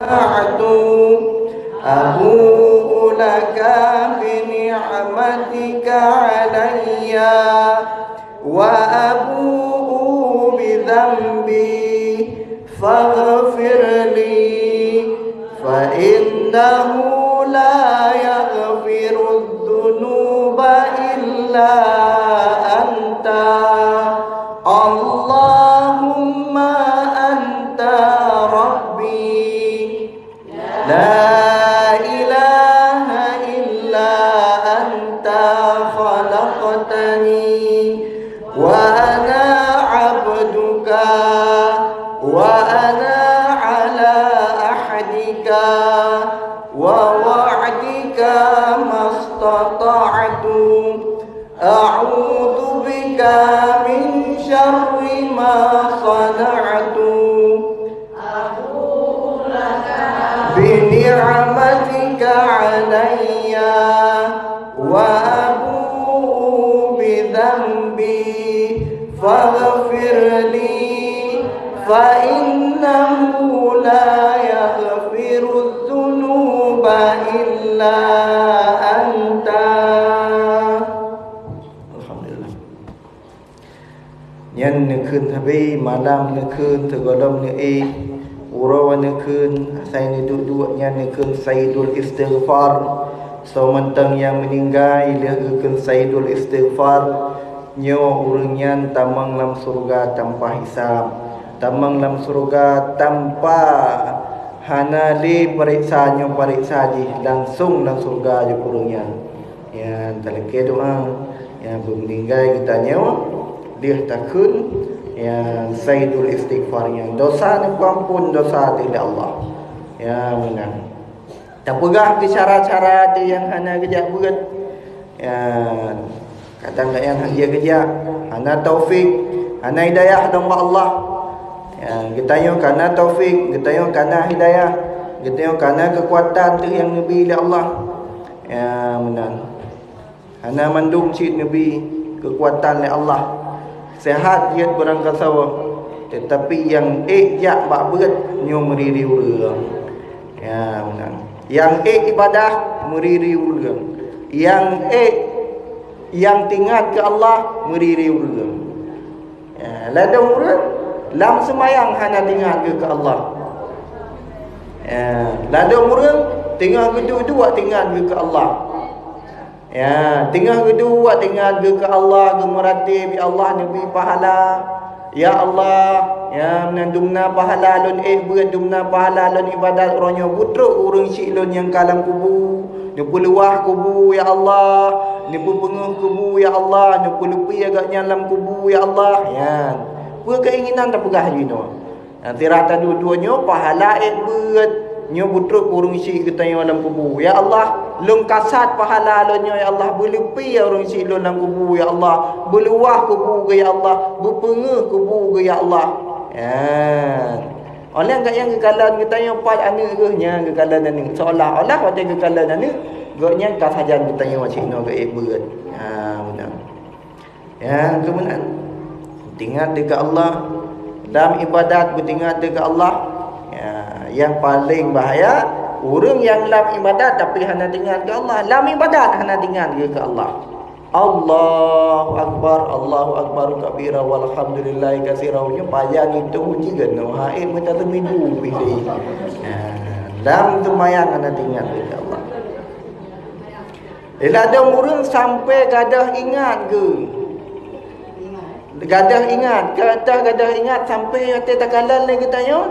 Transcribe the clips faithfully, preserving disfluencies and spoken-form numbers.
صنعت، أبوء لك بنعمتك علي وأبوء بذنبي فاغفر لي، فإنه لا يغفر الذنوب إلا أنت. اللهم أنت ربي، لا إله إلا أنت، خلقتني وأنا عبدك، وأنا على عهدك ووعدك ما استطعت، أعوذ بك من شر ما صنعت، بنعمتك علي وأبوء بذنبي فاغفر لي، فإنه لا يغفر الذنوب إلا أنت. Alhamdulillah. Nyan neukheun sabe, malam neukheun, sigohlom neuék, uroe neukheun, asai neuduek-duek nyan neukheun Saidul Istighfar. Soe mantong nyang meuninggai lheueh geukheun Saidul Istighfar, nyoe ureuëng nyan tamong lam syeuruga tanpa hisab, tamong lam syeuruga tanpa hana lé pareksa nyoe pareksa jih, langsong lam syeuruga jih ureuëng nyan. Ya, talakée doa. Ya, beumeuninggai geutanyoe lheueh takheun, ya, Saidul Istighfar nyan. Dosa neupeuampon dosa teuh lé Allah. Ya, meunan. Tapeugah keu cara-cara teuh nyang hana geujak beuet. Ya, kadang-kadang hana geujak, hana taufik, hana hidayah dong bak Allah. Ya, geutanyoe kana taufik, geutanyoe kana hidayah, geutanyoe kana keukuatan teuh nyang neubi lé Allah. Ya, meunan. Hana mandum cit neubi keukuatan lé Allah. Sehat jeuet beurangkasoe, teutapi nyang ék jak bak beuet nyoe meuriri ureuëng. Ya, meunan. Nyang ék ibadah meuriri ureuëng. Nyang ék, nyang teuingat keu Allah meuriri ureuëng. Ya, ladôm ureuëng lam seumayang hana teuingat geuh keu Allah. Ya, ladôm ureuëng teungoh geuduek-duek teuingat geuh keu Allah. Ya, teungoh geuduek teuingat geuh keu Allah, geumeuratéb, "Ya Allah, neubi pahala. Ya Allah, ya, meunan dumna pahala lôn ék beuet, dumna pahala lôn ibadat uroe nyoe." Beutrok ureuëng syiek lôn nyang ka lam kubu, neupeuluwah kubu, ya Allah, neupeupeungeuh kubu, ya Allah, neupeuleupie gobnyan lam kubu, ya Allah. Nyan, peue keuinginan tapeugah jinoe. Nyang sira taduek-duek nyoe pahala ék beuet, nyoe beutrok ureuëng syiek geutanyoe lam kubu. Ya Allah, lôn kasat pahala lôn nyoe, ya Allah, beuleupie ureuëng syiek lôn lam kubu, ya Allah, beuluwah kubu geuh, ya Allah, beupeungeuh kubu geuh, ya Allah. Ya. Óh lheueh gobnyan geukalon geutanyoe pat aneuëk geuh nyan, geukalon aneuëk. Seolah-olah watée geukalon aneuëk, gobnyan ka sajan geutanyoe cit nyoe geuék beuet. Ha, meunan. Ya, keu meunan. Teuingat deuh keu Allah. Lam ibadat beuteuingat deuh keu Allah. Ya, nyang paleng bahaya, ureuëng nyang lam ibadat tapi hana teuingat keu Allah. Lam ibadat hana teuingat deuh keu Allah. Allahu Akbar, Allahu Akbar kabira, walhamdulillahi katsira. Nyoe payah ngitung uji keunoe. Hai, meuta teuminggu pilih. Ya, lam seumayang hana teuingat deuh keu Allah. Ladôm ureuëng sampoe gadôh ingat geuh. Gadôh ingat, ka teuh gadôh ingat sampoe watée takalon lé geutanyoe.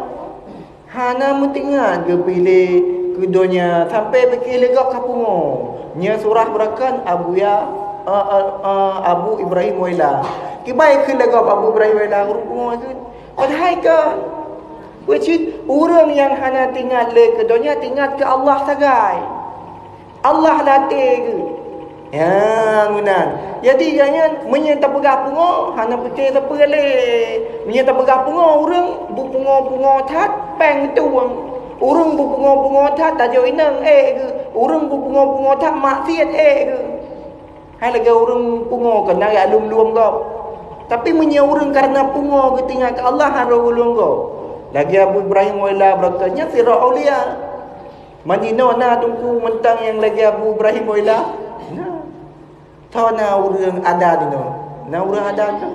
Hana meuteuingat geuh pih lé keu donya, sampoe pike lé gob ka pungo. Nyoe surah beurakan Abuya, eh, eh, eh, Abu Ibrahim Woyla. Kiban kheun lé gob Abu Ibrahim Woyla ureuëng pungo kheun. Padahai ka. Peue cit ureuëng nyang hana teuingat lé keu donya, teuingat keu Allah sagai. Allah lam até geuh. Ya, meunan. Jadi, gobnyan, meunyoe tapeugah pungo, hana pike sapeue lé. Meunyoe tapeugah pungo, ureuëng beupungo-pungo that, péng tueng. Ureuëng beupungo-pungo that, tajok inong ék geuh. Ureuëng beupungo-pungo that, maksiet ék geuh. Hai lagée ureuëng pungo keunan jak lom-lom gob. Tapi meunyoe ureuëng kareuna pungo geuteuingat keu Allah, harôh geulom gob. Lagèe Abu Ibrahim Woyla beurangkat, nyan sidroe aulia. Man jinoe na teungku mantong nyang lagèe Abu Ibrahim Woyla? Na. Soe na ureueng adan inoe? Na ureueng adan tu?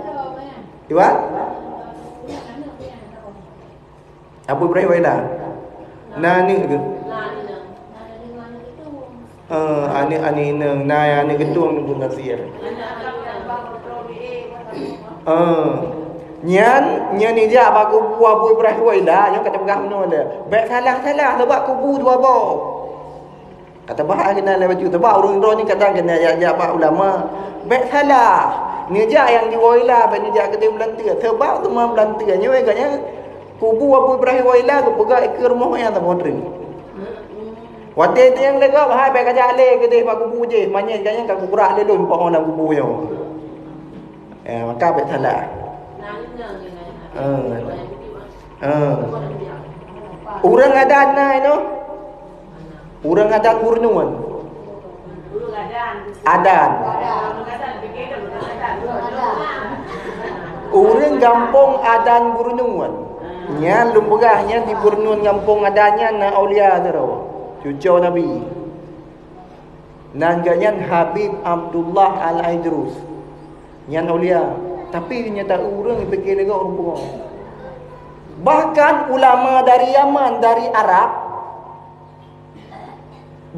Iwan? Abu Ibrahim Woyla? Na aneuk ke? Eh, aneuk, aneuk inong, na aneuk geutueng pun nasir. Eh, nyan, nyan ijak bak kubu Abu Ibrahim Woyla, nyoe ka tapeugah meunoe lé. Bèk salah-salah, sabab kubu dua boh. Ka tabahas keunan lé bacut, sabab ureueng droe ni kadang keuneuk jak-jak bak ulama. Bèk salah. Neujak nyang di Woyla, bèk neujak keudéh Blanteue. Sabab teuma Blanteue nyoe gobnyan kubu Abu Ibrahim Woyla geupeugah ikeue rumoh nyan saboh treun. Watèe teunyang lé gob, hai bèk kajak lé keudéh bak kubu jih, manyét gobnyan ka geubrak lé lôn po lam kubu nyoe. Eh, maka bèk salah. Eh, eh. Ureueng adan na inoe? Ureueng adan Burnun. Adan. Ureueng gampông adan Burnun. Nyan lôn peugah nyan di Burnun gampông adan nyan na aulia sidroe. Cuco Nabi. Nan gobnyan Habib Abdullah Al-Aidrus. Nyan aulia. Tapi nyata ureueng pike lé gob rupa. Bahkan ulama dari Yaman, dari Arab,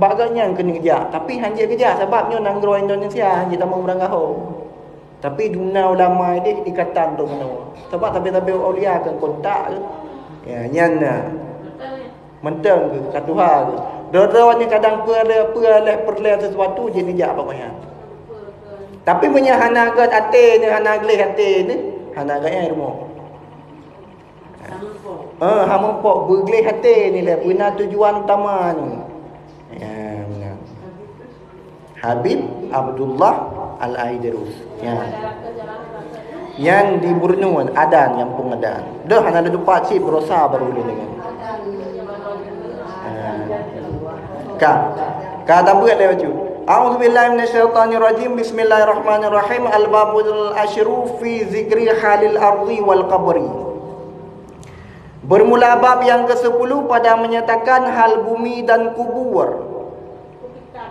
bak gobnyan keuneuk jak, tapi han jeuet geujak sabab nyoe nanggroe Indonesia, han jitamong barangkaho. Tapi dum na ulama ideh ikatan droe meunoe. Sabab sabe-sabe aulia kan kontak ke. Ya, nyan na. Mantong ke, ka tuha ke. Droe-droe nyoe kadang peue lé, peue lé, peureulèe sesuatu jeuet neujak bak gobnyan. Tapi meunyoe hana gèt até nyoe, hana gleh até nyoe, hana gèt nyang rumoh. Eh, ha meurumpok, beugleh até ni lé, beuna tujuan utama ni. Ya, beuna. Habib Abdullah Al-Aidrus. Ya. Nyan di Burnun, adan, gampông adan. Dah, hana ada tempat cit, berosa baru boleh dengan. Ha. Ka. Ka tabeuet lé bacut. A'udzubillahi minasyaitonirrajim. Bismillahirrahmanirrahim. Al-babul asyru fi zikri halil ardi wal qabri. Bermula bab yang kesepuluh pada menyatakan hal bumi dan kubur.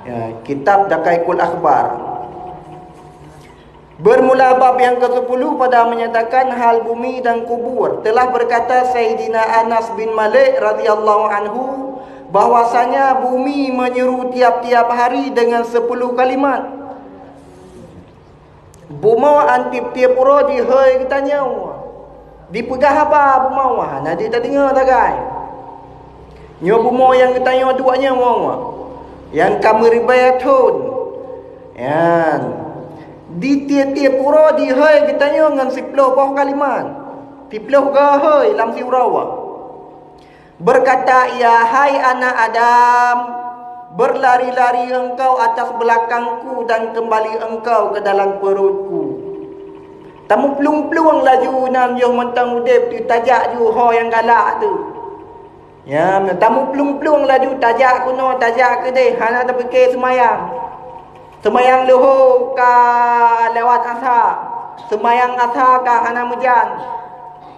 Ya, kitab Daqaiqul Akhbar. Bermula bab yang kesepuluh pada menyatakan hal bumi dan kubur. Telah berkata Sayyidina Anas bin Malik radhiyallahu anhu bahwasanya bumi menyeru tiap-tiap hari dengan sepuluh kalimat. Bumoe 'an tiep-tiep uroe jihôi geutanyoe. Dipeugah haba bumoe, hana jeuet tadeungoe sagai. Nyoe bumoe nyang geutanyoe duek nyoe, nyang ka meuribèe thôn. Nyan. Di tiep-tiep uroe jihôi geutanyoe ngon siplôh boh kalimat. Siplôh goe hôi lam siuroe. Berkata ia, "Hai anak Adam, berlari-lari engkau atas belakangku dan kembali engkau ke dalam perutku." Tameuplueng-plueng laju nan yoh mantong udeb teuh tajak ju ho nyang galak teuh. Ya, tameuplueng-plueng laju tajak keunoe, tajak keudeh, hana tapike seumayang. Seumayang luho ka lewat asa, seumayang asa ka hana meujan,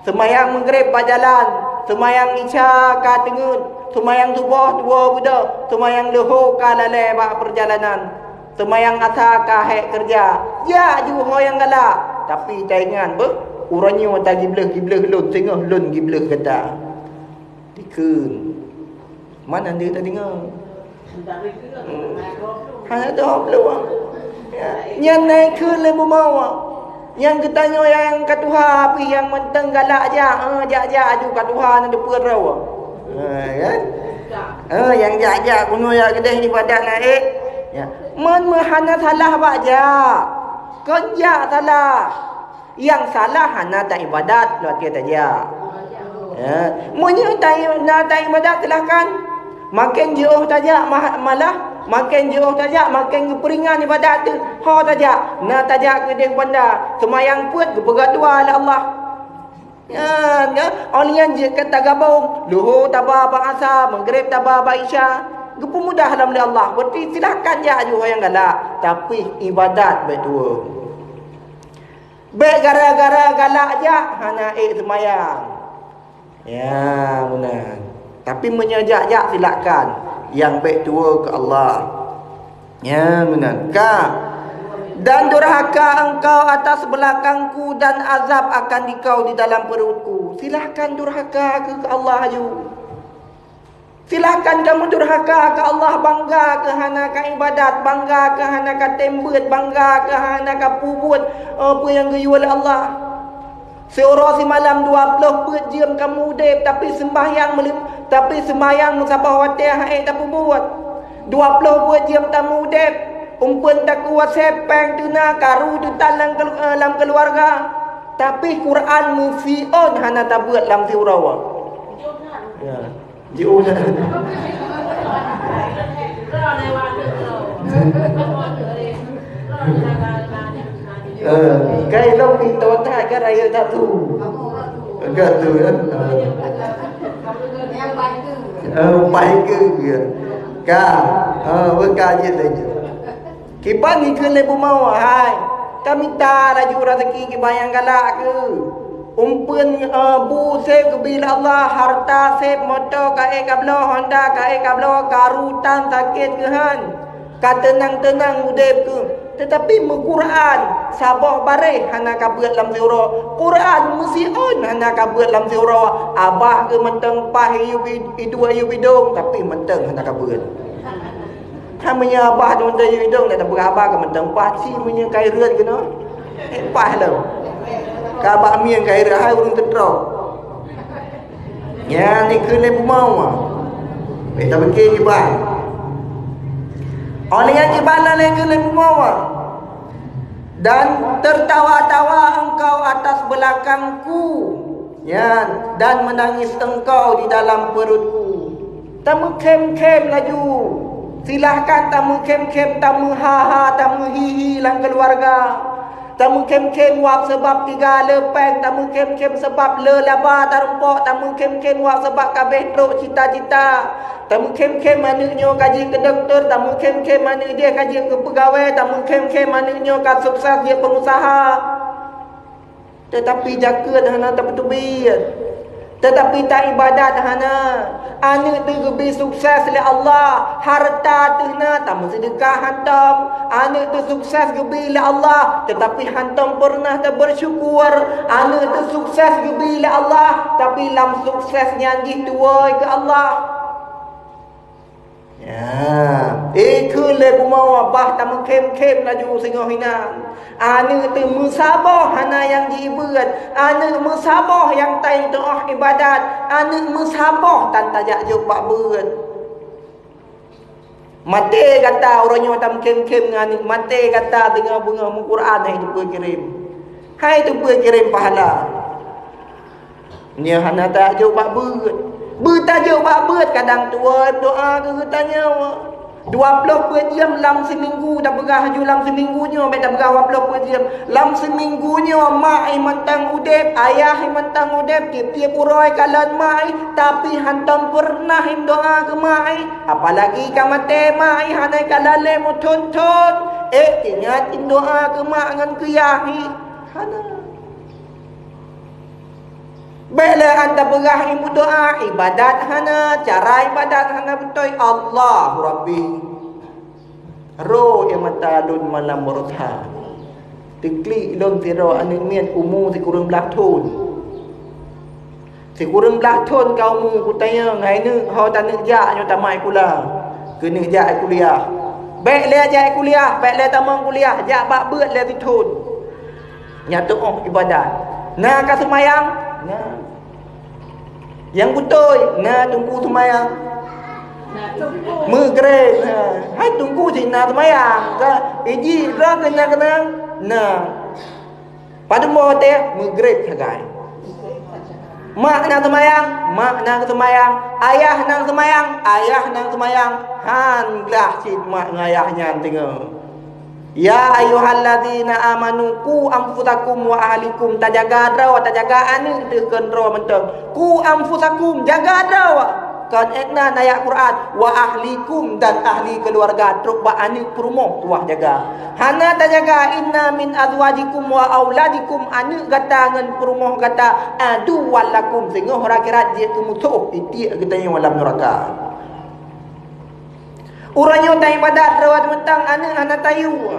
seumayang meugreb bak jalan, seumayang isya ka teungeut, seumayang suboh tuwoe beudôh, seumayang luho ka lalée bak peurjalanan, seumayang asa ka hék keureuja. Jak ju ho nyang galak, tapi taingat beuh, uroe nyoe tagibleuh-gibleuh lôn singoh lôn gibleuh gata. Dikheun. Man hana tadeungoe. Hmm. Hana tadeungoe. Ya. Nyan na ikheun lé bumoe. Nyang geutanyoe nyang ka tuha pih nyang mantong galak jak, eh, jak-jak aju ka tuha na deupeu droe. Ha, kan? Eh, nyang jak-jak keunoe jak keudeh ibadat na ék. Ya. Man meuhana salah bak jak. Kon jak salah. Nyang salah hana taibadat lagée tajak. Ya, meunyoe tai-, na taibadat, silahkan. Maken jiôh tajak, ma-, malah maken jiôh tajak, maken geupeuringan ibadat teuh. Ho tajak, na tajak keudeh banda, seumayang peuet geupeugah dua lé Allah. Nyan, ya, oh nyan jeuet keu tagabong, luho taba bak asa, meugreb taba bak isya. Geupeumudah lom lé Allah, berarti silahkan jak ju ho nyang galak, tapi ibadat bèk tuwoe. Bèk gara-gara galak jak hana ék seumayang. Ya, meunan. Tapi meunyoe jak-jak, silakan. Nyang bèk tuwoe keu Allah. Ya, meunan. Ka. Dan durhaka engkau atas beulakangku, dan azab akan dikau di dalam perutku. Silahkan durhaka keu Allah aju. Silahkan kamu durhaka keu Allah, bangga keu hana ka ibadat, bangga keu hana ka tem beuet, bangga keu hana ka peubuet, eh, peue nyang geuyue lé Allah. Siuroe simalam dua ploh peuet jeuem kamu udeb, tapi seumbahyang meulim-, tapi seumbahyang meusaboh watèe han ék tapeubuet. Dua ploh peuet jeuem kamu udeb, umpeuen takuwasép, péng teuna, karu teutan lam kelu-, eh, lam keuluwarga. Tapi Quran meusiôn hana tabeuet lam siuroe. Ya. Jiôh dah. Eh, kai lom pintoe that kan raya that tu. Agak tu kan. Eh, baik ke dia? Ka. Eh, beuka je lagi. Kiban ikheun lé bumoe, hai. Ka mita laju raseuki kiban nyang galak keu. Umpeuen, eh, bu sép geubri lé Allah, harta sép, moto ka ék kabloe, Honda ka ék kabloe, karu tan sakét keuhan. Ka teunang-teunang udeb keu. Teutapi meuquran, saboh baréh hana ka beuet lam siuroe. Quran meusiôn hana ka beuet lam siuroe. Abah keu mantong paih yub id-, idua yub idong, tapi mantong hana ka beuet. Ka meunyoe abah dong teuh idong, dak tapeugah abah ka mantong paih, ci meunyoe kai rhot keunoe. Eh, paih lom. Ka bak mieng kai rhot, hai ureueng teutroe. Nyan ikheun lé bumoe. Bèk tapike kiban. Óh lheueh nyan kiban lom ikheun lé bumoe. Dan tertawa-tawa engkau atas belakangku, nyan, dan menangis engkau di dalam perutku. Tameukhém-khém laju. Silahkan tameukhém-khém, tameuha-ha, tameuhi-hi lam keuluwarga. Tameukhém-khém wab sabab tiga le péng, tameukhém-khém sabab le laba tarumpok, tameukhém-khém wab sabab ka abéh trok cita-cita. Tameukhém-khém aneuk nyoe ka jeuet keu dokto, tameukhém-khém aneuk jih ka jeuet keu peugawée, tameukhém-khém aneuk nyoe ka sukses jeuet peungusaha. Teutapi jakeuet hana tapeuteubiet. Teutapi taibadat hana. Aneuk teuh geubri sukses lé Allah, harta teuh na, tameuseudeukah hantom. Aneuk teuh sukses geubri lé Allah, teutapi hantom peureunah tabeusyukur. Aneuk teuh sukses geubri lé Allah, tapi lam sukses nyan jih tuwoe keu Allah. Ya, ikheun lé bumoe bah tameukhém-khém laju singoh inan. Aneuk teuh meusaboh hana nyang jiibeuet, aneuk meusaboh nyang tai doá ibadat, aneuk meusaboh tan tajak jok bak beuet. Maté gata uroe nyoe tameukhém-khém ngon aneuk, maté gata teungoh beungoh meuquran hai teupeue kirém. Hai teupeue kirém pahala. Nyoe hana tajok bak beuet. Beutajok bak beuet kadang tuwoe doá keu geutanyoe. Dua ploh peuet jeuem lam siminggu, tapeugah laju lam siminggu nyoe, bèk tapeugah dua ploh peuet jeuem. Lam siminggu nyoe mak i mantong udeb, ayah i mantong udeb, tiep-tiep uroe kalon mak i, tapi hantom peureunah i doá keu mak i. Apalagi ka maté mak i hana kalon lé meuthon-thon. Eh, ingat i doá keu mak ngon keu yah i. Hana. Bèk lé anda peugah i meudoá, ibadat hana, cara ibadat hana beutôi. Allahu Rabbi. Ro ie mata lôn malam beureusaha. Teuklik lôn sidroe aneuk miet umu sikureueng blaih thon. Sikureueng blaih thon ka umu, kutanyong, "Hai neuk, ho taneuk jak nyoe tamat sikula?" "Keuneuk jak kuliah." "Bèk lé jak kuliah, bèk lé tamong kuliah, jak bak beuet lé sithon." Nyan teuh ibadat. Na ka seumayang? Na. Nyang beutôi, na teungku seumayang? Meugreb, na. Hai teungku cit na seumayang. Ka iji droe keunan-keunan? Na. Padum boh watèe? Meugreb sagai. Mak na seumayang? Mak na seumayang. Ayah na seumayang? Ayah na seumayang. Han glah cit mak ngon ayah nyan teungoh. "Ya ayyuhalladzina amanu qu anfusakum wa ahlikum." Tajaga droe, tajaga aneuk teuh keu droe mantong. "Qu anfusakum", jaga droe. Kan ék na ayat Quran, "Wa ahlikum," dan ahli keuluwarga, trok bak aneuk peurumoh tuwah jaga. Hana tajaga, "Inna min azwajikum wa auladikum," aneuk gata ngon peurumoh gata, "aduwwal lakum," singoh akhirat jeuet keu musoh, itiek geutanyoe lam neuraka. Uroe nyoe taibadat droe mantong aneuk hana tayue.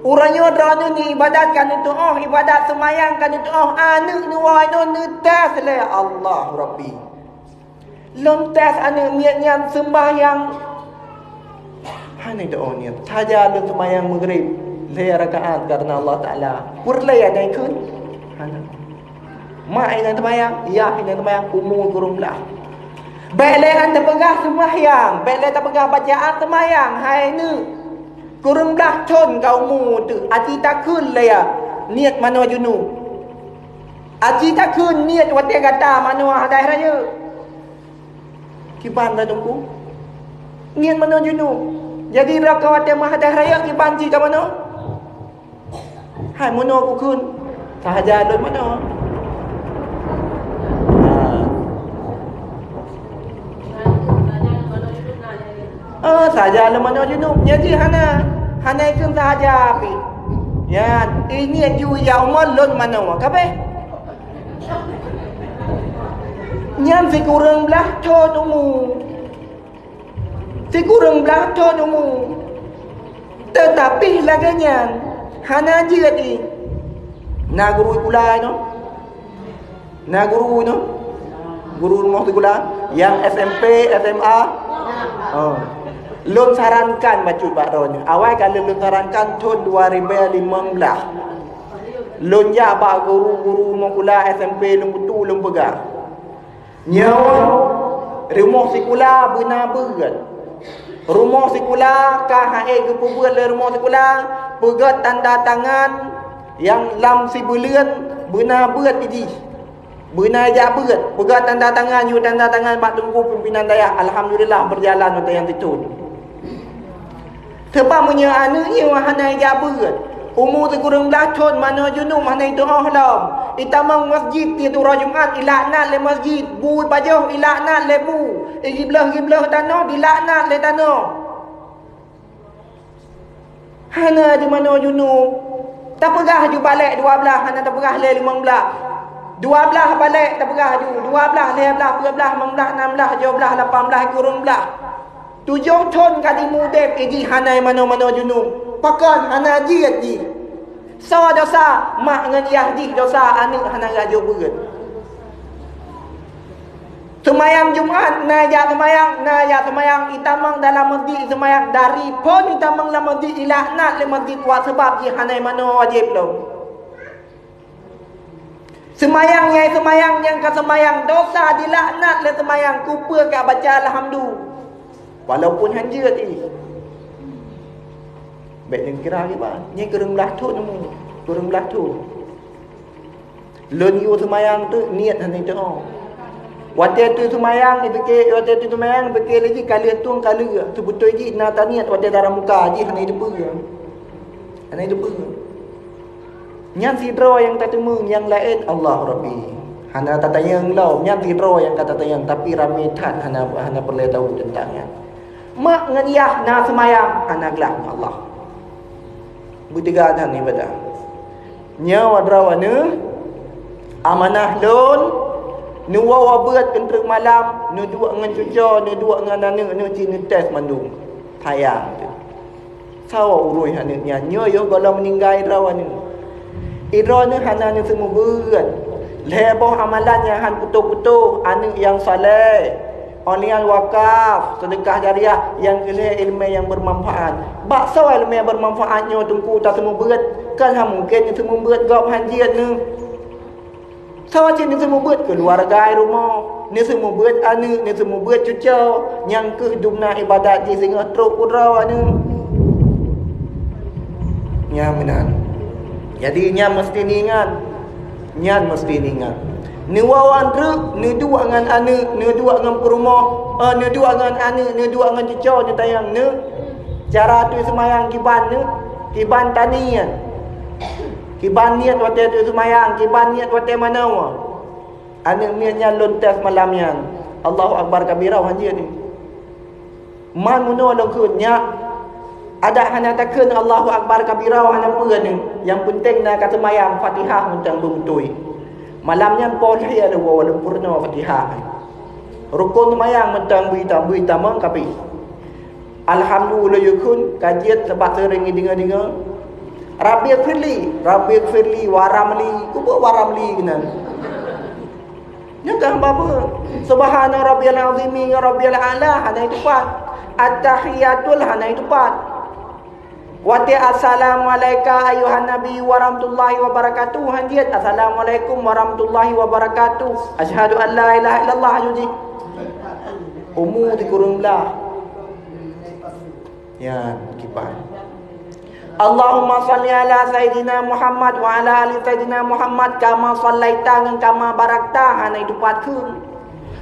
Uroe nyoe droeneuh ibadat ka neutuoh, ibadat seumayang ka neutuoh, aneuk neuwoe nyoe neutas lé Allah Rabbi. Lôn tes aneuk miet nyan seumbahyang. Hana doa niat. Saja lôn seumbahyang Maghrib lhèe rakaat karena Allah Taala. Peureulèe aneuk kheun? Hana. Mak inong seumbahyang, yah inong seumbahyang, umu kureueng blah. Bèk lé an tapeugah seumbahyang, bèk lé tapeugah bacaan seumbahyang, hai neuk. Kureueng blah thon ka umu teuh, aci takheun lé ya, niet manoe junub. Aci takheun niet watèe gata manoe hadai rayeuk. Kiban dah tungku. Niet manoe junub. Jadi, raka watèe meuhadai rayeuk kiban cit ka manoe? Hai manoe kukheun. Sahaja lôn manoe. Ha. Oh, saja lôn manoe junub. Nyan jih hana, hana ikheun sahaja pih. Nyan, ingat ju ya umat lôn manoe. Kabeh. Nyan sikureueng blah thon umu. Sikureueng blah thon umu. Teutapi lagèe nyan, hana jeuet jih. Na guru sikula nyoe. Na guru nyoe, guru rumoh sikula nyang S M P, S M A. Oh. Lôn sarankan bacut bak droeneuh. Awai ka lôn sarankan thon dua ribèe limong blah. Lôn jak bak guru-guru rumoh sikula S M P lôn kutu lôn peugah. Nyoe rumoh sikula beuna beuet. Rumoh sikula ka han ék geupeubeuet lé rumoh sikula, peugöt tanda tangan nyang lam sibuleuen beuna beuet jih. Beuna jak beuet, peugöt tanda tangan, yue tanda tangan bak teungku pimpinan dayah. Alhamdulillah, beujalan watèe nyang sithon. Sabab meunyoe aneuk nyoe hana jak beuet, umu sikureueng blah thon manoe junub hana jitu'oh lom, itamong masjid tiep uroe Jumat ilaknat lé masjid, bu pajoh ilaknat lé bu, igibleuh-gibleuh tanoh dilaknat lé tanoh. Hana jimanoe junub. Tapeugah ju balek dua blah, hana tapeugah lé limong blah. Dua blah balek tapeugah ju, dua blah, lhèe blah, peuet blah, limong blah, nam blah, tujoh blah, lapan blah, sikureueng blah. Tujoh thon ka dimudép ijih hana manoe-manoe junub. Pakon hana jeuet jih? Soe dosa? Mak ngon yah jih dosa, aneuk hana laju beuet. Seumayang Jumat, na jak seumayang, na jak seumayang, itamong dalam masjid seumayang, dari phon itamong lam masjid ilaknat lé masjid kuat sabab jih hana manoe wajéb lom. Seumayang nyang seumayang nyang ka seumayang dosa dilaknat lé seumayang, keupeue ka baca alhamdu. Walaupun han jeuet jih. Bèk neukira kiban, nyan kureueng blah thon umu, kureueng blah thon. Lôn yue seumayang teuk niet hana jitu'oh. Watèe teuseumayang ipike, watèe teuseumayang ipike lé jih ka lheueh tueng ka lheueh. Seubeutôi jih na taniet watèe taramuka jih hana jiteupeue. Hana jiteupeue. Nyan sidroe nyang tateumé, nyang laén Allah Rabbi. Hana tatanyong lom, nyan sidroe nyang ka tatanyong, tapi ramé that hana, hana peureulèe tahu teuntang nyan. Mak ngon yah na seumayang, hana gleh ngon Allah. Beuteuga that ibadah. Nyoe droeneuh amanah lôn, neuwoe beuet keu treuk malam, neuduek ngon cuco, neuduek ngon aneuk, neuci neutes mandum. Sayang teuh. Sawa ureueng aneuk nyan, nyoe yoh gohlom meuninggai droeneuh. Droeneuh hana neuseumeubeuet. Lhèe boh amalan nyang han putôh-putôh, aneuk nyang saleh, online wakaf, sedekah jariah, nyang keulhèe ileumèe nyang bermanfaat. Bak soe ileumèe bermanfaat nyoe teungku taseumeubeuet, kan hana mungken neuseumeubeuet gob han jeuet neuh. Soe cit neuseumeubeuet keuluwarga i rumoh, neuseumeubeuet aneuk, neuseumeubeuet cuco, nyang keuh dumna ibadat jih singoh trok keu droeneuh. Nyan meunan. Jadi nyan meusti niingat. Nyan meusti niingat. Neuwoe treuk, neuduek ngon aneuk, neuduek ngon peurumoh, eh, neuduek ngon aneuk, neuduek ngon cuco, neutanyong neuh. Cara teuseumayang kiban neuh, kiban taniet. Kiban niet watèe teuseumayang, kiban niet watèe manoe. Aneuk miet nyan lôn tes malam nyan. Allahu Akbar kabira han jeuet. Man meunoe lôn kheun nyak, adak hana takheun Allahu Akbar kabira hana peue nyoe. Nyang peunteng na ka seumayang Fatihah mantong beubeutôi. Malam nyan poh lhèe lôn woe lôn peurunoe Fatihah. Rukon seumayang mantong bui tam bui tamong ka pih. Alhamdulillah yukun ka jeuet sabab seuring deungoe-deungoe. Rabbi firli, Rabbi firli, waramli, kubu waramli keunan. Nyoe kan babu. Subhana rabbiyal azimi, rabbiyal a'la, hana itupat. At-tahiyatul hana itupat. Watèe assalamualaika ayuhan nabi warahmatullahi wabarakatuh, han jeuet assalamualaikum warahmatullahi wabarakatuh. Asyhadu an la ilaha illallah, aju jih. Umu tikureueng blah. Nyan kiban. Allahumma shalli ala Sayyidina Muhammad wa ala ali Sayyidina Muhammad kama shallaita ngon kama barakta, hana itupat kheun.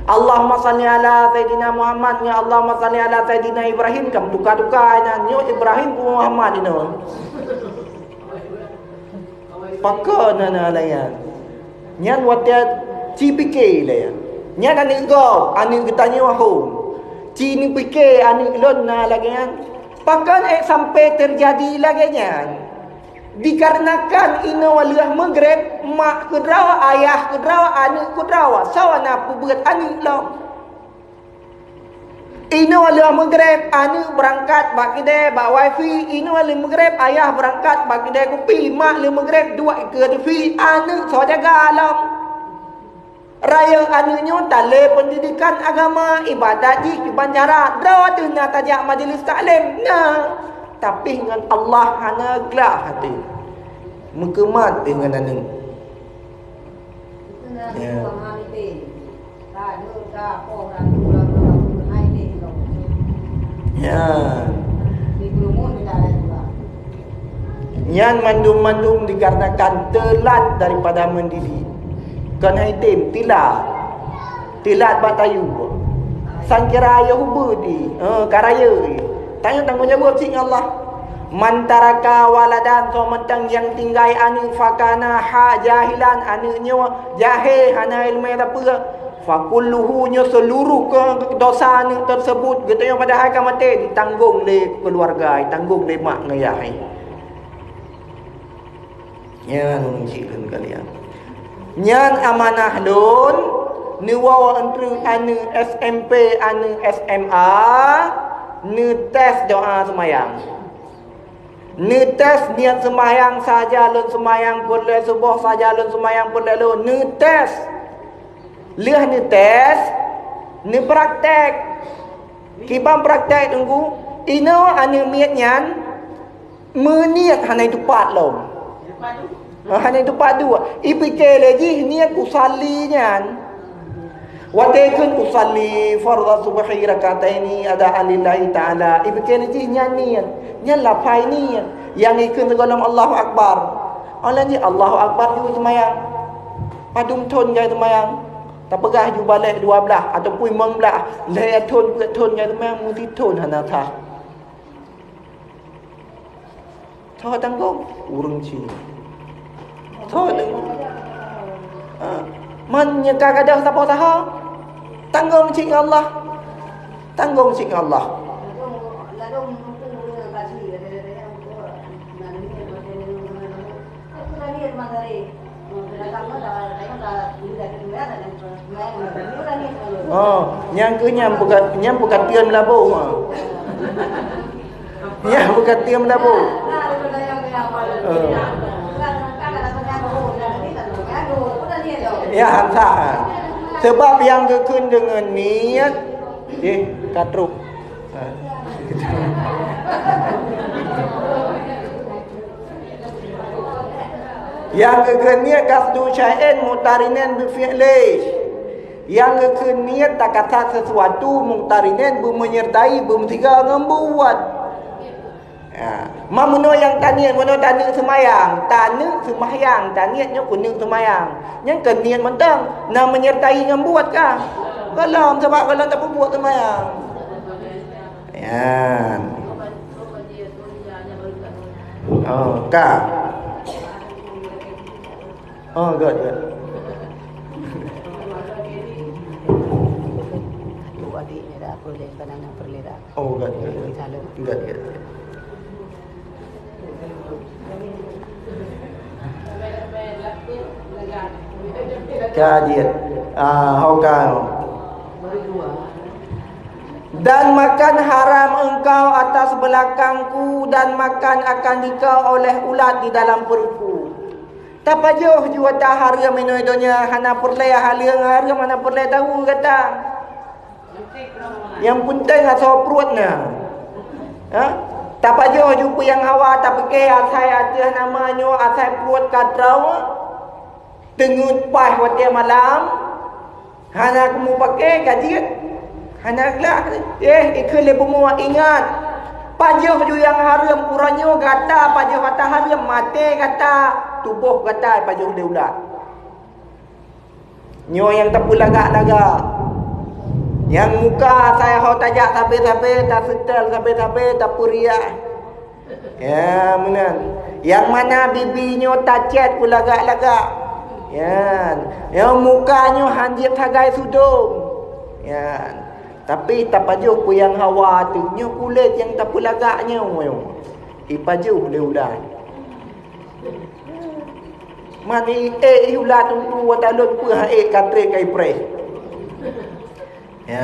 Allahumma shalli ala Sayyidina Muhammad ngon Allahumma shalli ala Sayyidina Ibrahim, ka meutuka-tuka nyan, nyoe Ibrahim ku Muhammad inoe. Pakon hana lagèe nyan? Nyan watèe ci pike lé. Nyan aneuk gob, aneuk geutanyoe hom. Ci neupike aneuk lôn na lagèe nyan. Pakon ék sampai teujadi lagèe nyan? Dikarenakan inoe lheueh meugreb, mak keudroe, ayah keudroe, aneuk keudroe, soe na peubeuet aneuk lom. Inoe lheueh meugreb, aneuk beurangkat bak keudè bak wifi. Inoe lheueh meugreb, ayah beurangkat bak keudè kupi. Mak lheueh meugreb, duek ikeue TV. Aneuk soe jaga lom? Rayeuk aneuk nyoe talé peundidikan agama, ibadat jih kiban cara. Droe teuh na tajak majeulis taklim, na. Tapi ngon Allah hana glah até. Meukeumat teuh ngon aneuk. Ya. Ya. Nyan mandum-mandum dikarenakan teulat daripada mendidik. Kon hai tem, teulat. Teulat bak tayue. Sangkira ayah ubeut di, eh, ka rayeuk di. Tanyoe tanggong jaweueb cit ngon Allah. Man taraka waladan, soe mantong nyang tinggai aneuk, fakana ha jahilan, aneuk nyoe jahé, hana ileumèe sapeue. Fakulluhu, nyoe seuluruh keu dosa aneuk teuseubut, geutanyoe padahai ka maté, ditanggong lé keuluwarga, ditanggong lé mak ngon yah. Nyan cit kheun kalian. Nyan amanah lôn, neuwoe eunteuk aneuk SMP, aneuk SMA, neutés doa seumayang. Neutés niet seumayang saja lôn seumayang peureulèe suboh, saja lôn seumayang peureulèe lôn. Neutés. Lheueh neutés, neupraktek. Kiban praktek teungku, inoe aneuk miet nyan meuniet hana itupat lom. Ah, hana itupat duek. Ipike lé jih niet usalli nyan. Watèe kheun usalli fardhu subhi rakataini adaan lillahi ta'ala. Ipike lé jih nyan niet. Nyan lafai niet. Nyang ikheun sigohlom Allahu Akbar. Óh lheueh jih Allahu Akbar jeuet seumayang. Padum thon jai seumayang? Tapeugah ju balek dua blaih ataupun limong blaih, lhèe thon, peuet thon jai seumayang, meusithon hana sah. Soe tanggong? Ureueng Cina. Soe tanggong? Ha. Man nyang ka gadôh sapo saha? Tanggong cit ngon Allah. Tanggong cit ngon Allah. Oh, nyang keu nyang bukan, nyang bukan tiêm labu, ha. Nyang bukan tiêm labu. Oh. Ya, hansa. Sebab nyang geukheun deungon niet, eh, ka trok. Ha. Nyang geukheun niet qasdu syai'in muqtarinan bi fi'lih. Nyang geukheun niet takasad sesuatu muqtarinan beumeunyertai beumeusigoe ngon buet. Ha. Ma meunoe nyang taniet, meunoe taneuk seumayang, taneuk seumayang, taniet nyoe keuneuk seumayang. Nyan keu niet mantong, na menyertai ngon buet kah? Gohlom, sabab gohlom tapeubuet seumayang. Nyan. Oh, ka. Oh, good, good. Di daerah Perleh, Padang Perleh dah. Oh, enggak, enggak. Di sana. Enggak, enggak. Kajian. Ah, hokal. Dan makan haram engkau atas belakangku, dan makan akan dikau oleh ulat di dalam perutku. Tapajoh ju ata hareuem inoe donya, hana peureulée haleue hareuem, hana peureulée tahu gata. Nyang peunteng asoe pruet na. Ha? Tapajoh ju peue nyang hawa, tapike asai ateueh nama nyoe, asai pruet ka droe, teungeut paih watée malam, hana mupake ka jeuet, hana gleh. Eh, ikheun lé bumoe, ingat, pajoh ju nyang hareuem, uroe nyoe gata pajoh ata hareuem, maté gata, tuboh gata pajoh lé ulat. Nyoe nyang tapeulagak-lagak. Nyang muka asai ho tajak sabe-sabe, taseutèl sabe-sabe, tapeuriah. Ya, meunan. Nyang mana bibi nyoe tacét peulagak-lagak. Ya. Nyang muka nyoe hanjeuet sagai sudom. Ya. Tapi tapajoh peue nyang hawa teuh, nyoe kulét nyang tapeulagak nyoe. Ipajoh lé ulat. Man ék i ulat teungku, watée lôn peue han ék ka trép ka ipreh. Ya.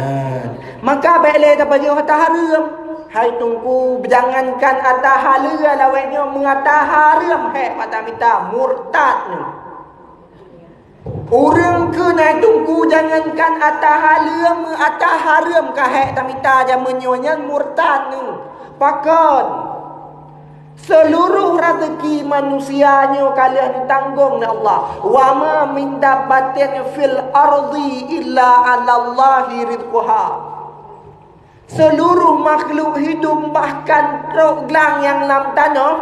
Maka bék lé tapajoh ata hareuem. Hai teungku, jangankan ata haleue lawét nyoe, meu ata hareuem hék mata mita, murtad nyoe. Ureuëng keuh na teungku, jangankan ata haleue, meu ata hareuem ka hék tamita jameun nyoe, nyan murtad nyoe. Pakon? Seuluruh raseuki manusia nyoe ka lheueh neutanggong lé Allah. "Wa ma min dabbatin fil ardi illa 'alallahi rizquha." Seuluruh makhluk hidup, bahkan trok glang nyang lam tanoh,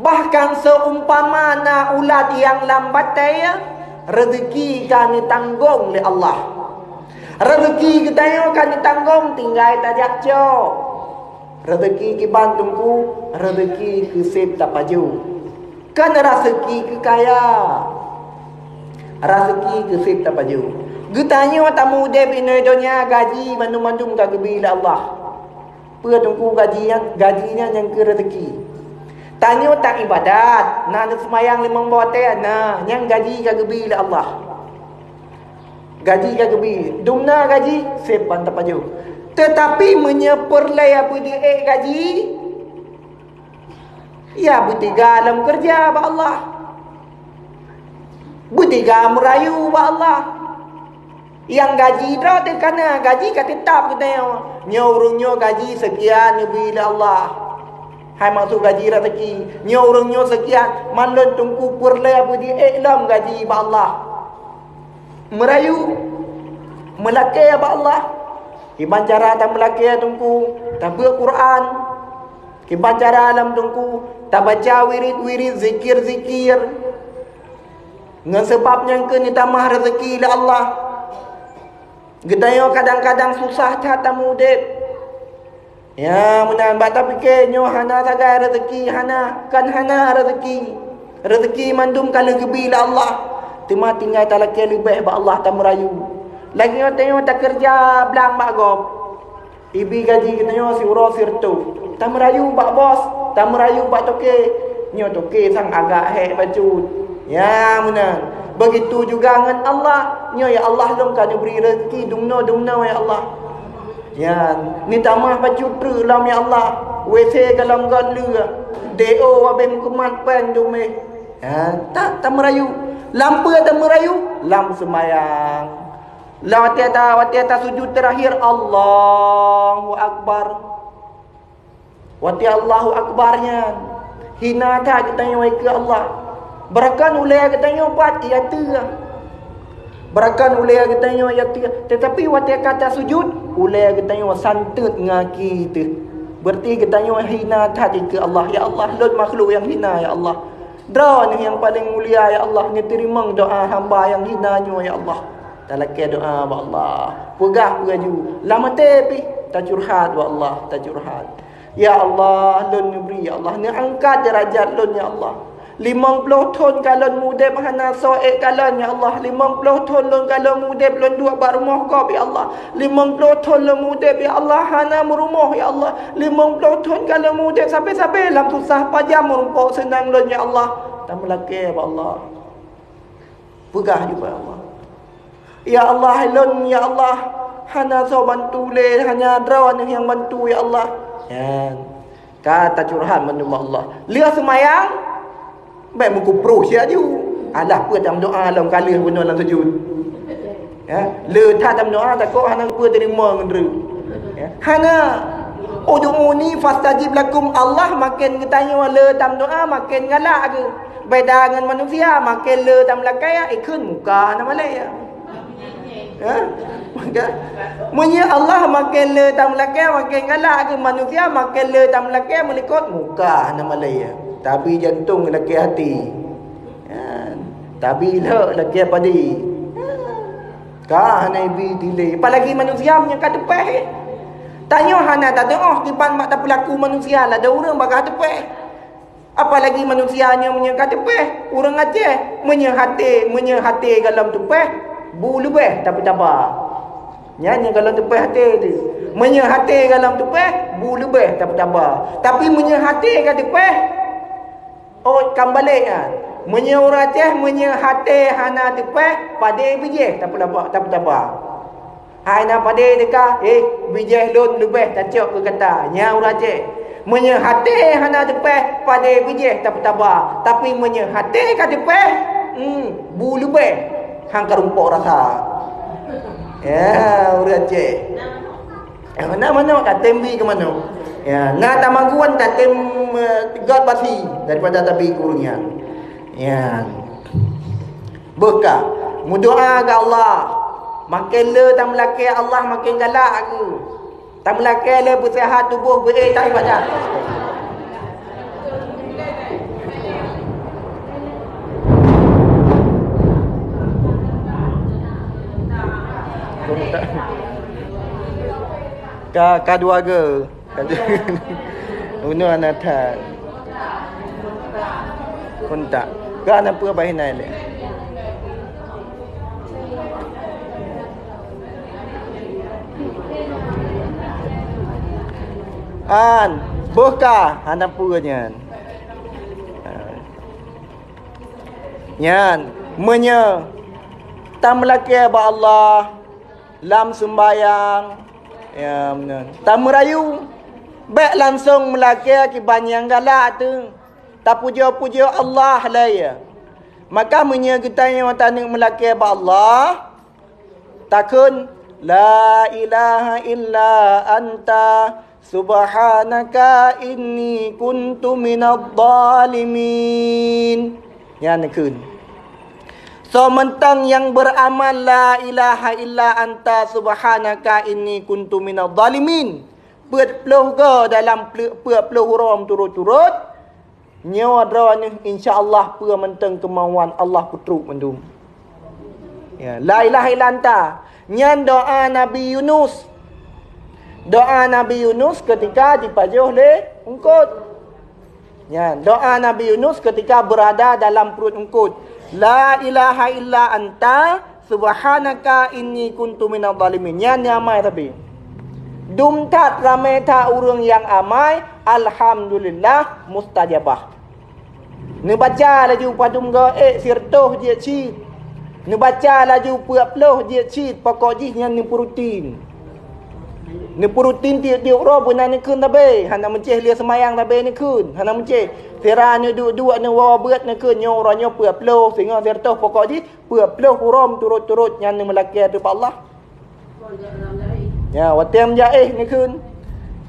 bahkan seumpama na ulat nyang lam batée, reuzeuki ka neutanggong lé Allah. Reuzeuki geutanyoe ka neutanggong, tinggai tajak cok. Reuzeuki kiban teungku, reuzeuki keu seb tapajoh. Kan raseuki keu kaya, raseuki keu seb tapajoh. Geutanyoe tameudeb inoe donya, gaji mandum-mandum ka geubri lé Allah. Peue teungku gaji nyan? Gaji nyan nyang keu reuzeuki. Tanyoe taibadat, na neuseumayang limong boh watée, na nyang gaji ka geubri lé Allah. Gaji ka geubri, dumna gaji, seb ban tapajoh. Teutapi meunyoe peureulée beudeuék gaji, ya, beuteuga lam keureuja bak Allah. Beuteuga meurayu bak Allah. Nyang gaji droe teuh ka na, gaji ka teutap geutanyoe. Nyoe ureuëng nyoe gaji seukian neubri lé Allah. Hai maksud gaji raseuki. Nyoe ureuëng nyoe seukian, man lôn teungku peureulée beudeuék lom gaji bak Allah. Meurayu, meulakée bak Allah. Kiban cara tameulakée teungku, tabeuet Quran. Kiban cara lom teungku, tabaca wirid-wirid, zikir-zikir. Ngon sabab nyan keuh neutamah reuzeuki lé Allah. Geutanyoe kadang-kadang susah that tameudeb. Ya, meunan bak tapike nyoe hana sagai reuzeuki, hana, kan hana reuzeuki. Reuzeuki mandum ka lheueh geubri lé Allah. Teuma tinggai talakée leubeh bak Allah tameurayu. Lagée nyoe tanyoe takeureuja blang bak gob. Ibi gaji geutanyoe siuroe sireutôh. Tameurayu bak bos, tameurayu bak toke. Nyoe toke sang agak hék bacut. Ya, meunan. Begitu juga ngon Allah. Nyoe, ya Allah, lôn ka neubri reuzeuki dumnoe-dumnoe, ya Allah. Ya, neutamah bacut treuk lom, ya Allah. W C ka lom göt lheueh. D O wabéh meukumat péng dumeh. Ya, ta-, tameurayu. Lam peue tameurayu? Lam seumayang. Lah watée ta-, watée tasujud teurakhir, Allahu Akbar. Watée Allahu Akbar nyan, hina that geutanyoe keu Allah. Barakan ulée geutanyoe pat, ya teuh. Barakan ulée geutanyoe, ya teuh. Teutapi watée ka tasujud, ulée geutanyoe santeut ngaki teuh. Berarti geutanyoe hina that keu Allah. Ya Allah, lôn makhluk nyang hina, ya Allah. Droeneuh nyang paleng mulia, ya Allah, neuteurimong doá hamba nyang hina nyoe, ya Allah. Talakée doá bak Allah. Peugah peulaju. Lam até pih tacurhat bak Allah, tacurhat. Ya Allah, lôn neubri, ya Allah, neuangkat deurajat lôn, ya Allah. Limong ploh thon ka lôn udeb hana soe ék kalon, ya Allah. Limong ploh thon lôn ka lôn udeb lôn duek bak rumoh gob, ya Allah. Limong ploh thon lôn udeb, ya Allah, hana meurumoh, ya Allah. Limong ploh thon ka lôn udeb sabe-sabe lam susah, pajan meurumpok seunang lôn, ya Allah. Tameulakée bak Allah. Peugah juga Allah. Ya Allah, lôn, ya Allah, hana soe bantu lé, hanya Droeneuh nyang bantu, ya Allah. Nyan. Ka tacurhat mandum bak Allah. Lheueh seumayang, bék meukuproh siat ju. Alah peue tameudoá lom ka lheueh bunoe lam sujud. Ya, le that tameudoá takot hana peue teurimong ngon droe. Ya, hana. Ud'uni fastajib lakum. Allah maken geutanyoe le tameudoá maken galak geuh. Beda ngon manusia, maken le tameulakée, ikheun muka hana malée. Ha? Maka, meunyoe Allah maken le tameulakée, maken galak geuh, manusia maken le tameulakée meulikot muka hana malée. Tapi jantong lakée até. Ya. Tapi lhok lakée padé. Ka hana ibi dilée. Apalagi manusia meunyoe ka teupeh. Tanyoe hana tateuoh kiban bak tapeulaku manusia, ladôm ureuëng bagah teupeh. Apalagi manusia nyoe meunyoe ka teupeh, ureuëng Aceh, meunyoe haté, meunyoe haté galom teupeh, bu leubeh tapeutaba. Nyan nyang galom teupeh haté teuh. Meunyoe haté galom teupeh, bu leubeh tapeutaba. Tapi meunyoe haté ka teupeh, oh, kan balek nyan. Meunyoe ureuëng Aceh, meunyoe haté hana teupeh, padé bijéh tapeulaba-, tapeutaba. Hai na padé teuka, eh, bijéh lôn leubeh tacok keu gata, nyan ureuëng Aceh. Meunyoe haté hana teupeh, padé bijéh tapeutaba. Tapi meunyoe haté ka teupeh, hmm, bu leubeh han ka rumpok rasa. Ya, ureuëng Aceh. Eh, na manok ka tem bi keu manok. Ya, na tamagun ka tem, eh, got basi daripada tabi keu ureuëng nyan. Ya. Beuka, meudoá keu Allah. Maken le tameulakée, Allah maken galak geuh. Tameulakée le beuseuhat tuboh beu-ék that ibadah. Ka, ka dua geu. Bunoe hana that. Kontak. Ka na peue bah inan lé. An, boh ka hana peue nyan. Nyan, meunyoe tameulakée bak Allah, lam seumbahyang, ya, meunan. Tameurayu, bék langsong meulakée kiban nyang galak teuh. Tapujoe-pujoe Allah lé, ya. Maka meunyoe geutanyoe taneuk meulakée bak Allah, takheun, "La ilaha illa anta, subhanaka inni kuntu minadh dhalimin." Nyan kheun. Soe mantong nyang beuramal la ilaha illa anta subhanaka inni kuntu minadh dhalimin peuet ploh goe dalam ple-, peuet ploh uroe meuturot-turot, nyoe droeneuh insya Allah peue mantong keumauan Allah peutrok mandum. Ya, la ilaha illa anta. Nyan doa Nabi Yunus. Doa Nabi Yunus ketika jipajoh lé eungkot. Nyan, doa Nabi Yunus ketika berada dalam perut eungkot. "La ilaha illa anta, subhanaka inni kuntu minadh dhalimin." Nyan nyang amai tapi. Dum that ramé that ureuëng nyang amai, alhamdulillah, mustajabah. Neubaca laju padum goe ék sireutôh jeuet cit. Neubaca laju peuet ploh jeuet cit, pokok jih nyan neupeurutin. Neupeurutin tieb-tieb uroe beuna neukheun tabé, hana meucéh lheueh seumayang tabé neukheun, hana meucéh. Sira neuduek-duek neuwoe beuet neukheun nyoe uroe nyoe peuet ploh, singoh sireutôh, pokok jih peuet ploh uroe meuturot-turot nyan neumeulakée ateueh Allah. Ya, watée meujaéh neukheun.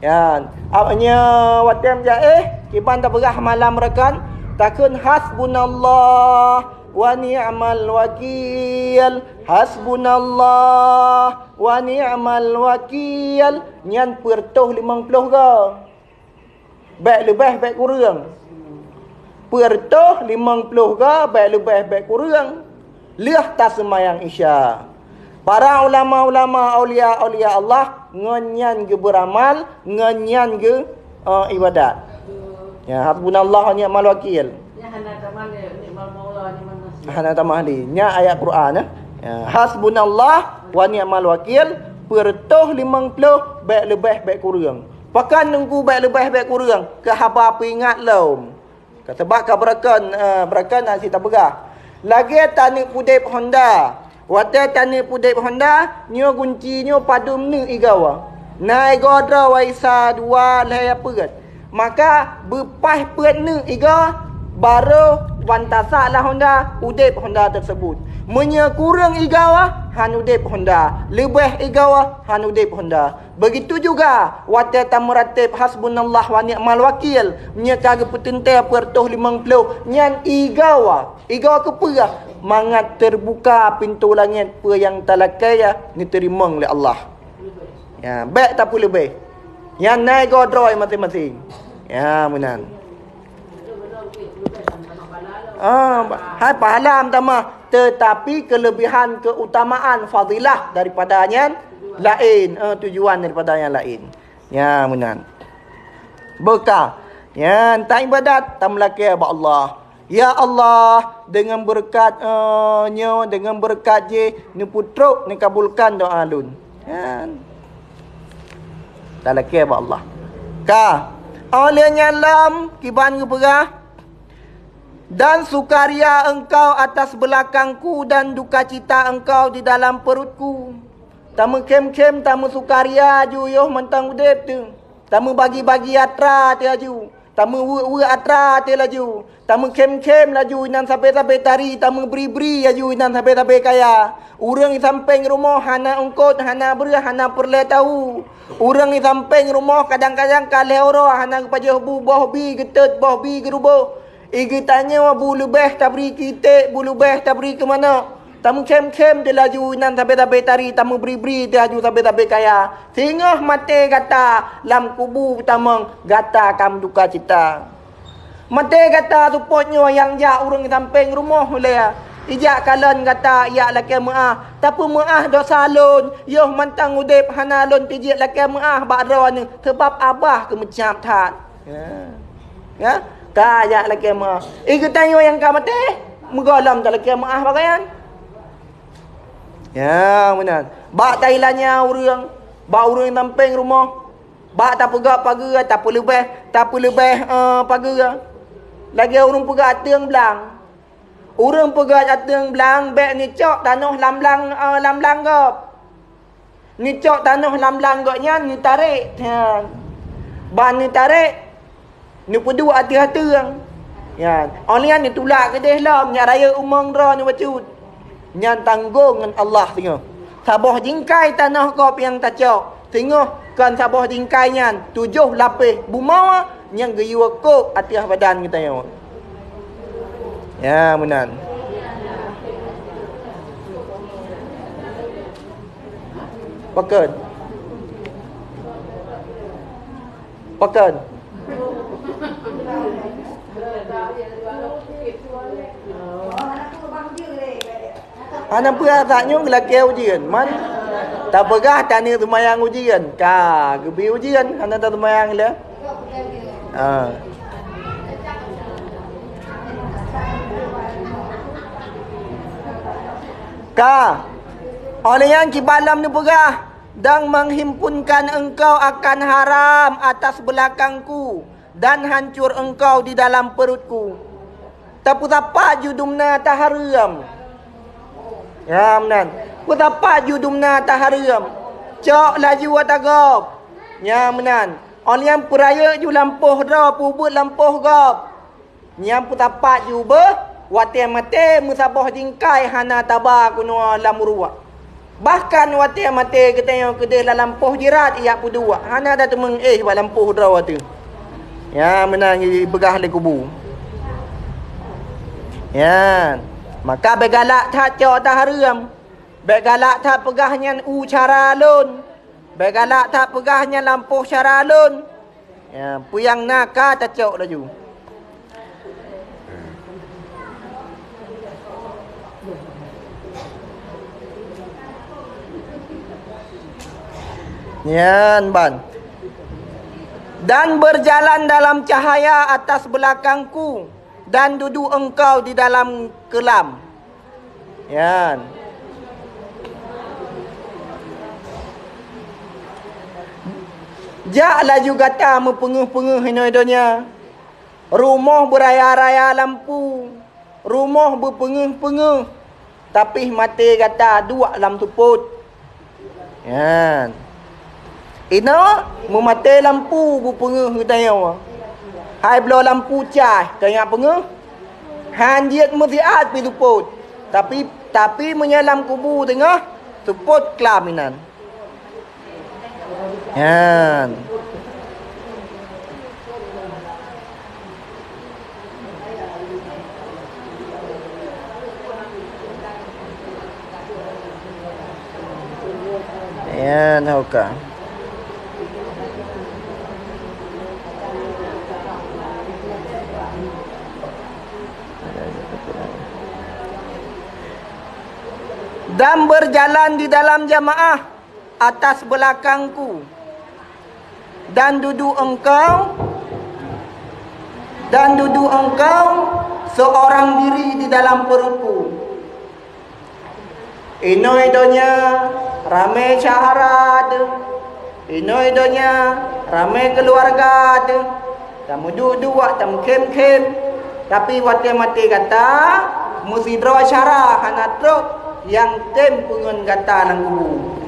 Ya, ab-, nyoe watée meujaéh, kiban tapeugah malam rakan, takheun hasbunallah wa ni'mal wakil, hasbunallah wa ni'mal wakil, nyan peuet reutôh limong ploh goe. Bék leubeh, bék kureueng. Peuet reutôh limong ploh goe, bék leubeh, bék kureueng. Lheueh taseumayang Isya. Para ulama-ulama, aulia-aulia Allah, ngon nyan geubeuramal, ngon nyan geu, eh, ibadat. Ya, hasbunallah wa ni'mal wakil. Hana tamah di. Nya ayat Quran, eh. Ya, hasbunallah wa ni'mal wakil, peureutôh limong ploh, bèk leubeh, bèk kureueng. Pakon Teungku bèk leubeh, bèk kureueng? Keu haba peuingat lom. Ka, sabab ka beurakan, eh, beurakan na cit tapeugah. Lagèe taneuk udép honda. Watèe taneuk udép honda, nyoe gunci nyoe padum neuk igoe. Na igoe droe, isa, dua, lhèe, peuet. Maka beupaih peuet neuk igoe, barô ban tasak lam honda, udép honda teuseubut. Meunyoe kureueng igoe, han udép honda. Leubeh igoe, han udép honda. Begitu juga, watèe tameuratéb hasbunallah wa ni'mal wakil, nyoe ka geupeuteuntèe peureutôh limong ploh, nyan igoe. Igoe keupeue? Mangat teubuka pintoe langèt, peue nyang talakèe neuteurimong lé Allah. Ya, bèk tapeuleubeh. Nyan na igoe droe maséng-maséng. Ya, meunan. Ah, hai pahala meutamah, tetapi kelebihan keutamaan fadilah daripada nyan laén, eh, tujuan daripada nyan laén. Nya meunan. Beuka. Nyan ta ibadat, tameulakèe bak Allah. Ya Allah, deungon beureukat, eh, nyoe, deungon beureukat jih, neupeutrok, neukabulkan doa lôn. Nyan. Talakèe bak Allah. Ka. Óh lheueh nyan lom, kiban geupeugah, "Dan sukaria engkau atas belakangku dan dukacita engkau di dalam perutku." Tameukhém-khém, tameusukaria laju yoh mantong udép teuh. Tameubagi-bagi atra teuh laju. Tameuweuek-weuek atra teuh laju. Tameukhém-khém laju inan sabe-sabe tari, tameubri-bri laju inan sabe-sabe kaya. Ureueng di sampéng rumoh hana eungkôt, hana breueh, hana peureulèe tahu. Ureueng di sampéng rumoh kadang-kadang ka lhèe uroe hana geupajoh bu, boh bi geutot, boh bi geuruboh. I geutanyoe bu leubeh tabri keu iték, bu leubeh tabri keu manok. Tameukhém-khém teuh laju inan sabe-sabe tari, tameubri-bri teuh laju sabe-sabe kaya. Singoh maté gata lam kubu tamong, gata ka meuduka cita. Maté gata seupôt nyoe nyang jak ureueng sampéng rumoh ulèe. Ijak kalon gata, ijak lakèe meu'ah. Tapeumeu'ah dosa lôn, yoh mantong udép hana lôn tijeuet lakèe meu'ah bak droeneuh, sabab abah keu meucab that. Ya. Ya? Ka jak lakèe meu'ah. I geutanyoe nyang ka maté, meugohlom talakèe meu'ah bak nyan. Ya, meunan. Bak tailanya ureueng, bak ureueng sampéng rumoh, bak tapeugöt pageue, tapeuleubeh, tapeuleubeh, eh, pageue. Lagèe ureueng peugöt ateueng blang. Ureueng peugöt ateueng blang bèk neucok tanoh lam blang, eh, lam blang gob. Neucok tanoh lam blang gobnyan, neutarek. Ha. Ban neutarek, neupeuduek ateueh ateueng. Ya. Óh lheueh nyan neutulak keudeh lom, nyak rayeuk umong droe neubacut. Nyan tanggong ngon Allah singoh. Saboh jingkai tanoh gob nyang tacok, singoh kon saboh jingkai nyan, tujoh lapéh bumoe nyang geuyue kôk ateueh badan geutanyoe. Ya, meunan. Pakon? Pakon? Hana peue, saat nyoe geulakèe ujeuen. Man tapeugah taneuk seumayang ujeuen. Ka, geubri ujeuen, hana taseumayang lé. Ha. Ka. Óh lheueh nyan kiban lom neupeugah, "Dan menghimpunkan engkau akan haram atas belakangku, dan hancur engkau di dalam perutku." Tapeusapat ju dumna tahareuem. Nya meunan. Peusapat ju dumna tahareuem. Cok laju ata gob. Nya meunan. Óh lheueh nyan peurayeuk ju lampôh droe, peubuet lampôh gob. Nyang peusapat ju beuh, watèe maté meusaboh jingkai hana taba keunoe lam uruek. Bahkan watèe maté geutanyoe keudeh lam lampôh jirat ijak peuduek, hana tateumeung éh bak lampôh droe teuh. Nya meunan jipeugah lé kubu. Nyan, maka bèk galak that cok tahareuem. Bèk galak that peugah nyan u cara lôn. Bèk galak that peugah nyan lampôh cara lôn. Ya, peue nyang na ka tacok laju. Nyan ban. Dan berjalan dalam cahaya atas belakangku, dan dudu engkau di dalam keulam. Nyan. Jak laju gata meupeungeuh-peungeuh inoe donya. Rumoh beuraya-raya lampu, rumoh beupeungeuh-peungeuh, tapi maté gata duek lam seupôt. Nyan. Inoe meumaté lampu beupeungeuh geutanyoe. Hai bloe lampu cah, keuneuk peungeuh? Han jeuet meusiat pih seupôt. Tapi, tapi meunyoe lam kubu teungoh, seupôt klam inan. Nyan. Nyan ho ka. Dan berjalan di dalam jamaah atas belakangku, dan dudu engkau, dan dudu engkau seorang diri di dalam perutku. Inoe donya ramé syahara teuh, inoe donya ramé keuluwarga teuh, tameuduek-duek, tameukhém-khém, tapi watée maté gata, meusidroe syara hana trok nyang tem peungon gata lam kubu.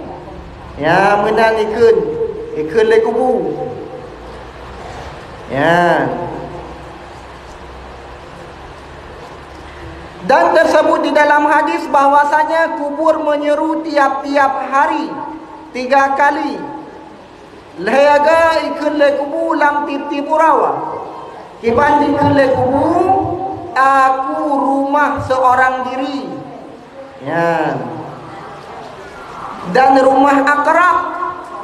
Nyan meunan ikheun, ikheun lé kubu. Nyan. Dan tersebut di dalam hadis bahwasanya kubur menyeru tiap-tiap hari tiga kali. Lhée go ikheun lé kubu lam tieb-tieb uroe. Kiban dikheun lé kubu, "Aku rumah seorang diri." Nyan. Dan rumah akrab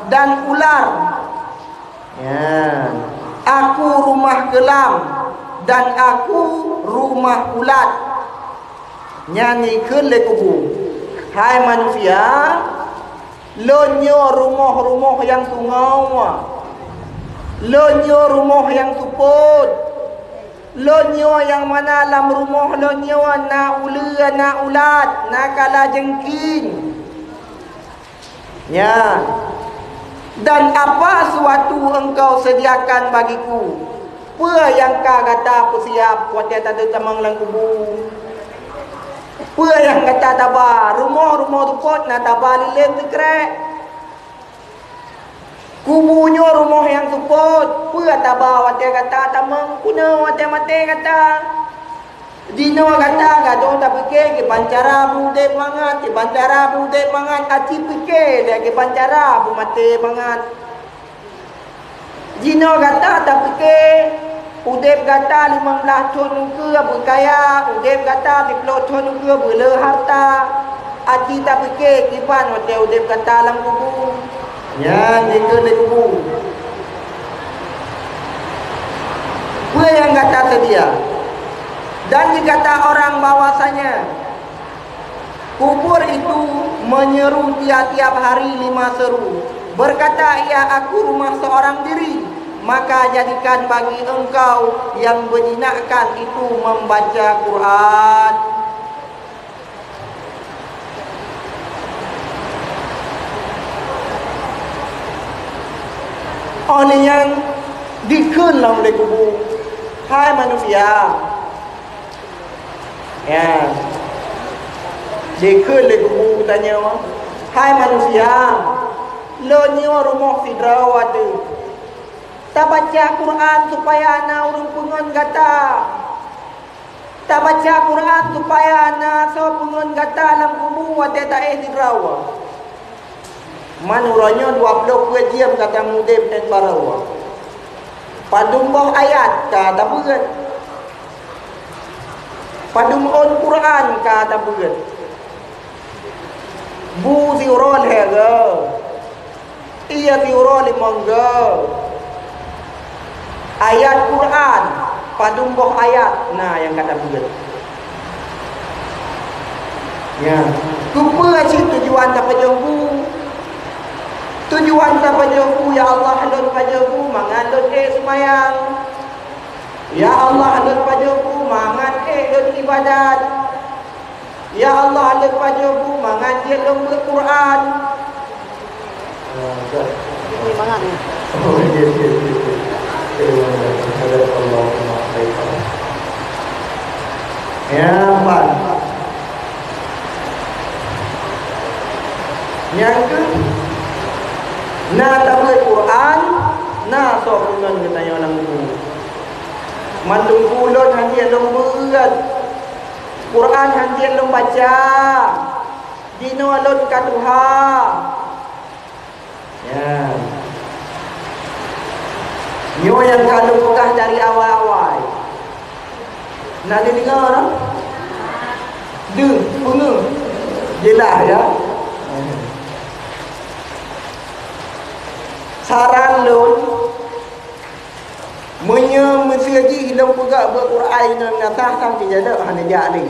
dan ular. Nyan. Aku rumah keulam dan aku rumah ulat. Nyan ikheun lé kubu, "Hai manusia, lôn nyoe rumoh-rumoh nyang sungoe, lôn nyoe rumoh nyang seupôt, lôn nyoe nyang mana lam rumoh lôn nyoe na uleue, na ulat, na kala jeungking." Nyan. Dan apa suatu engkau sediakan bagiku? Peue nyang ka gata peusiab watée tateuk tamong lam kubu? Peue nyang gata taba? Rumoh-rumoh seupôt na taba lilem sikrek. Kubu nyoe rumoh nyang seupôt. Peue taba watée gata tamong? Keunoe watée maté gata. Jinoe gata gadôh tapike kiban cara beu udeb mangat, kiban cara beu udeb mangat, aci pike lé kiban cara beu maté mangat. Jinoe gata tapike udeb gata limong blaih thon ukeue beukaya, udeb gata siplôh thon ukeue beuleu harta. Aci tapike kiban watée udeb gata lam kubu. Nyan dikeue lé kubu. Peue nyang gata seudia? Dan dikata orang bahwasanya kubur itu menyeru tiap-tiap hari lima seru, berkata, "Ia aku rumah seorang diri, maka jadikan bagi engkau yang berjinakkan itu membaca Quran." Óh lheueh nyan dikheun lom lé kubu, "Hai manusia!" Ya. Dikheun lé kubu tanyoe, "Hai manusia, lôn nyoe rumoh sidroe teuh. Tabaca Quran supaya na ureuëng peungon gata." Tabaca Quran supaya na soe peungon gata lam kubu watée taéh sidroe. Man uroe nyoe dua ploh peuet jeuem gata mudeb ngon baroe. Padum boh ayat ka tabeuet? Padum ôn Quran ka tabeuet? Bu siuroe lhée goe, ie siuroe limong goe. Ayat Quran, padum boh ayat na nyang ka tabeuet? Ya. Keupeue cit tujuan tapajoh bu? Tujuan tapajoh bu, "Ya Allah, lôn pajoh bu mangat lôn ék seumayang." Ya Allah, lôn pajoh bu mangat ék lôn ibadat. Ya Allah, lôn pajoh bu mangat jeuet lôn beuet Quran. Ini mangat ni. Oh, iya, iya, iya, iya. Iya, iya, iya. Allahumma baik. Ya, Pak. Nyang keu na tabeuet Quran, na soe keunong geutanyoe lam kubu. Mandum ulôn hana lôn beuet. Quran hana lôn baca. Jinoe lôn ka tuha. Ya. Nyoe nyang ka lôn peugah dari awai-awai. Na neudeungoe, nah? Deuh, peungeuh. Jeulaih, ya. Saran lôn, meunyoe miseue jih lôn peugah beuet Quran ngon ngasah, sang sijadoe hana jak lé.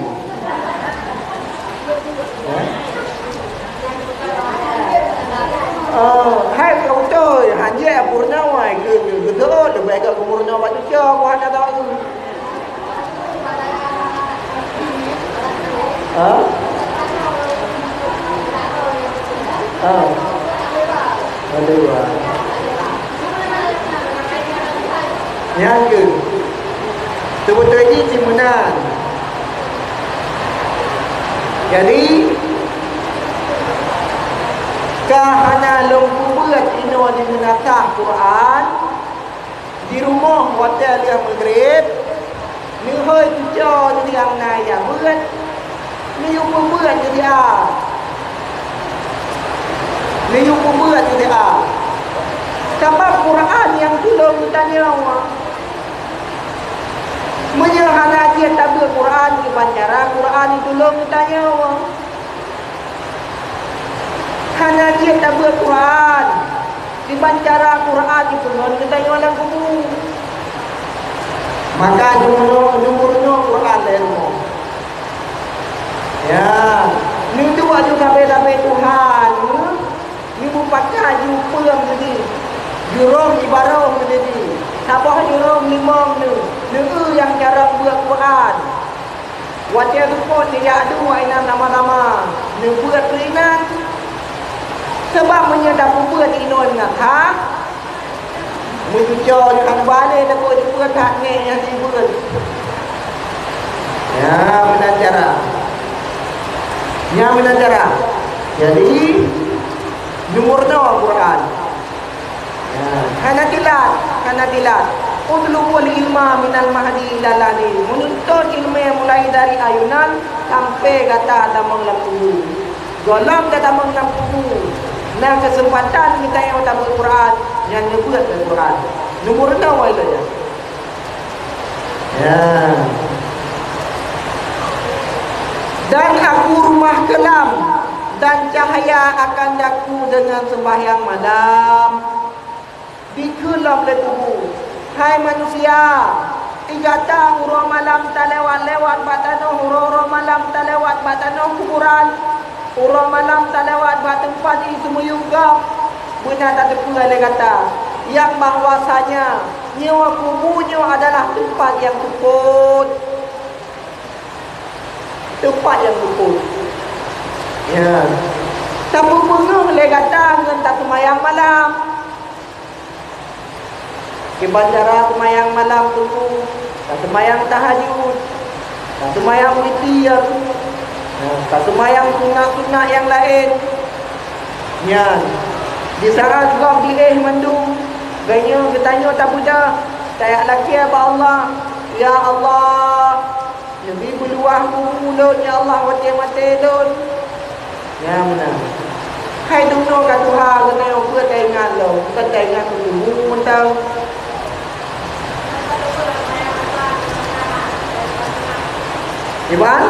Oh, hai keu beutôi, hana jak purnoe, keu, keu, keu, leubeh gét keu purnoe bak cucoe, ku hana tahu. Ha? Ha. Aduh, ah. Nyang keu, seubeutôi jih cit meunan. Jadi, ka hana lôn peubeuet inoe di meunasah Quran, di rumoh watée lheueh meugreb, neuhôi cucoe nyang na jak beuet, neuyue peubeuet nyang di a. Neuyue peubeuet nyang di a. Sabab Quran nyang tulông geutanyoe. Meunyoe hana jeuet tabeuet Quran, kiban cara Quran jitulông geutanyoe. Hana jeuet tabeuet Quran, kiban cara Quran jipeungon geutanyoe lam kubu. Maka jumeunoe, jumeunoe Quran lé rumoh. Ya, neuduek aju sabe-sabe Tuhan, neubeupakat ju peue meudeh, jurông ibaroh meudeh, saboh jurông limong neu, neu nyang carông beuet Quran. Watée seupôt neujak duek inan sama-sama neubeuet keu inan. Sabab meunyoe tapeubeuet inoe ngon that, meucucoe nyoe hana balée takot jibeuet that ngék nyang jibeuet. Ya, meunan cara. Ya, meunan cara. Jadi, jumeunoe Quran. Ya, hana tilat, hana tilat. Utlubul ilma minal mahdi ilal lahdi. Meununtut ilmu mulai dari ayunan sampai gata tamong lam kubu. Gohlom gata tamong lam kubu, na keuseumpatan geutanyoe tabeuet Quran, nyan neubeuet Quran. Jumeunoe ilée nyan. Ya. Dan aku rumah kelam, dan cahaya akan daku dengan sembahyang malam. Dikheun lom lé kubu, "Hai manusia, i gata uroe malam talewat-lewat bak tanoh, uroe-uroe malam talewat bak tanoh kuburan, uroe malam talewat bak teumpat iseumuyueb gob, beuna tateupeue lé gata nyang bahwasanya nyoe kubu nyoe adalah teumpat nyang seupôt." Teumpat nyang seupôt. Ya. Tapeubeungéh lé gata ngon taseumayang malam. Kiban cara seumayang malam teungku, taseumayang tahajud, taseumayang witir, ya, taseumayang sunat-sunat nyang laén. Nyan, di saát gob jiéh mandum, geutanyoe, geutanyoe tabeudôh, tajak lakée bak Allah, "Ya Allah, neubi beuluwah kubu lôn, ya Allah, watée maté lôn." Nyan meunan. Hai dumnoe ka tuha, geutanyoe peue taingat lom, bukan taingat keu kubu mantong. Iban?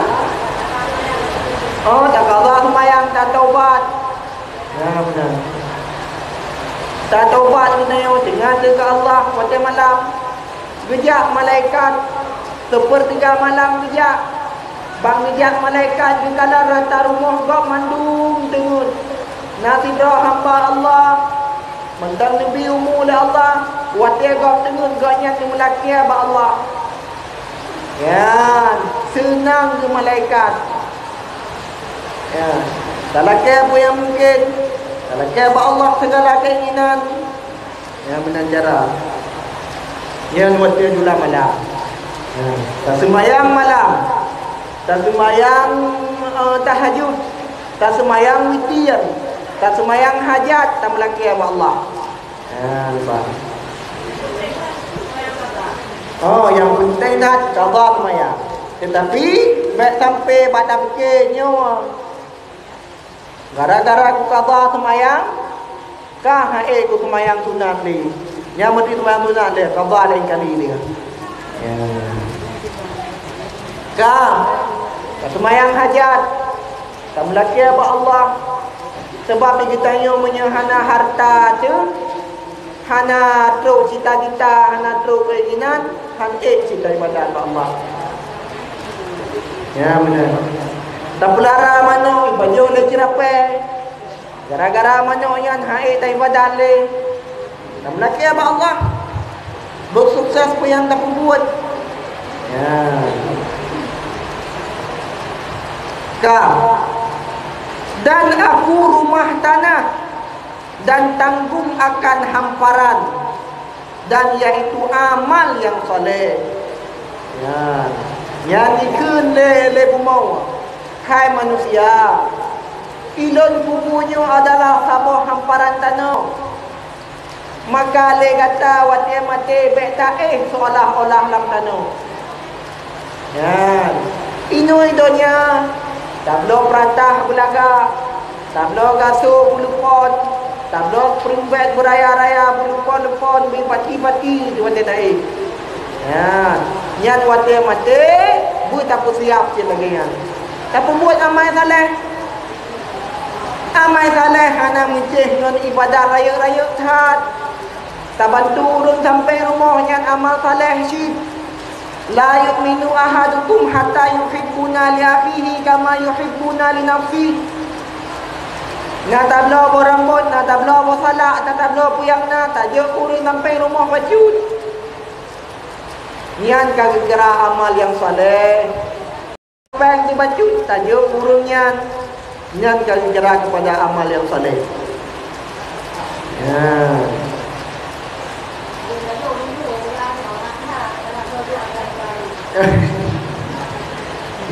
Oh, taqadha seumayang, tatobat. Nah, beuna. Tatobat geutanyoe, teuingat lé keu Allah watée malam. Geujak malaikat, seupeurtiga malam geujak. Ban geujak malaikat geukalon rata rumoh gob mandum teungeut. Na sidroe hamba Allah, mantong neubi umu lé Allah, watée gob teungeut gobnyan neumeulakée bak Allah. Ya, seunang keu malaikat. Ya, talakée peue nyang mungken, talakée bak Allah sigala keinginan. Ya, meunan cara. Nyan watée jula malam. Ya, taseumayang malam, taseumayang, eh, tahajud, taseumayang witir, taseumayang hajat, tameulakée bak Allah. Ha, leubah. Oh, nyang peunteng that qadha seumayang. Teutapi bék sampoe bak tapike nyoe, gara-gara ku qadha seumayang, ka han ék ku seumayang sunat lé. Nyang meuti seumayang sunat lé, qadha laén kali lé. Ya. Ka, ka seumayang hajat. Tameulakée bak Allah. Sabab di geutanyoe meunyoe hana hareuta teuh, hana trok cita-cita, hana trok keinginan, han ék cit ibadat bak Allah. Ya, beuna. Tapeulara manok, ipajoh lé ceurapée. Gara-gara manok nyan han ék taibadat lé. Tameulakée bak Allah. Beusukses peue nyang tapeubuet. Ya. Ka. Dan aku rumah tanah dan tanggung akan hamparan, dan yaitu amal nyang saleh. Ya. Nyan dikheun lé, lé bumoe, "Hai manusia, ulôn kubu nyoe adalah saboh hamparan tanoh." Maka lé gata watée maté bék taéh seolah-olah lam tanoh. Nyan, inoe donya, tabloe peuratah beulagak, tabloe gasoe beulupon, tabloe peurumbét beuraya-raya beulupon-lupon, beupati-pati di watée taéh. Nyan, nyan watée maté, beutapeusiab cit lagée nyan. Tapeubuet amai saleh. Amai saleh hana meucéh ngon ibadat rayeuk-rayeuk that. Tabantu ureuëng sampoe rumoh nyan amal saleh cit. "La yu'minu ahadukum hatta yuhibbuna li akhihi kama yuhibbuna li nafsihi." Na tabloe boh rambot, na tabloe boh salak, na tabloe peue nyang na, tajok ureuëng sampoe rumoh bacut. Nyan ka geukira amal nyang saleh. Péng sibacut tajok ureuëng nyan, nyan ka geukira keupada amal nyang saleh. Ya.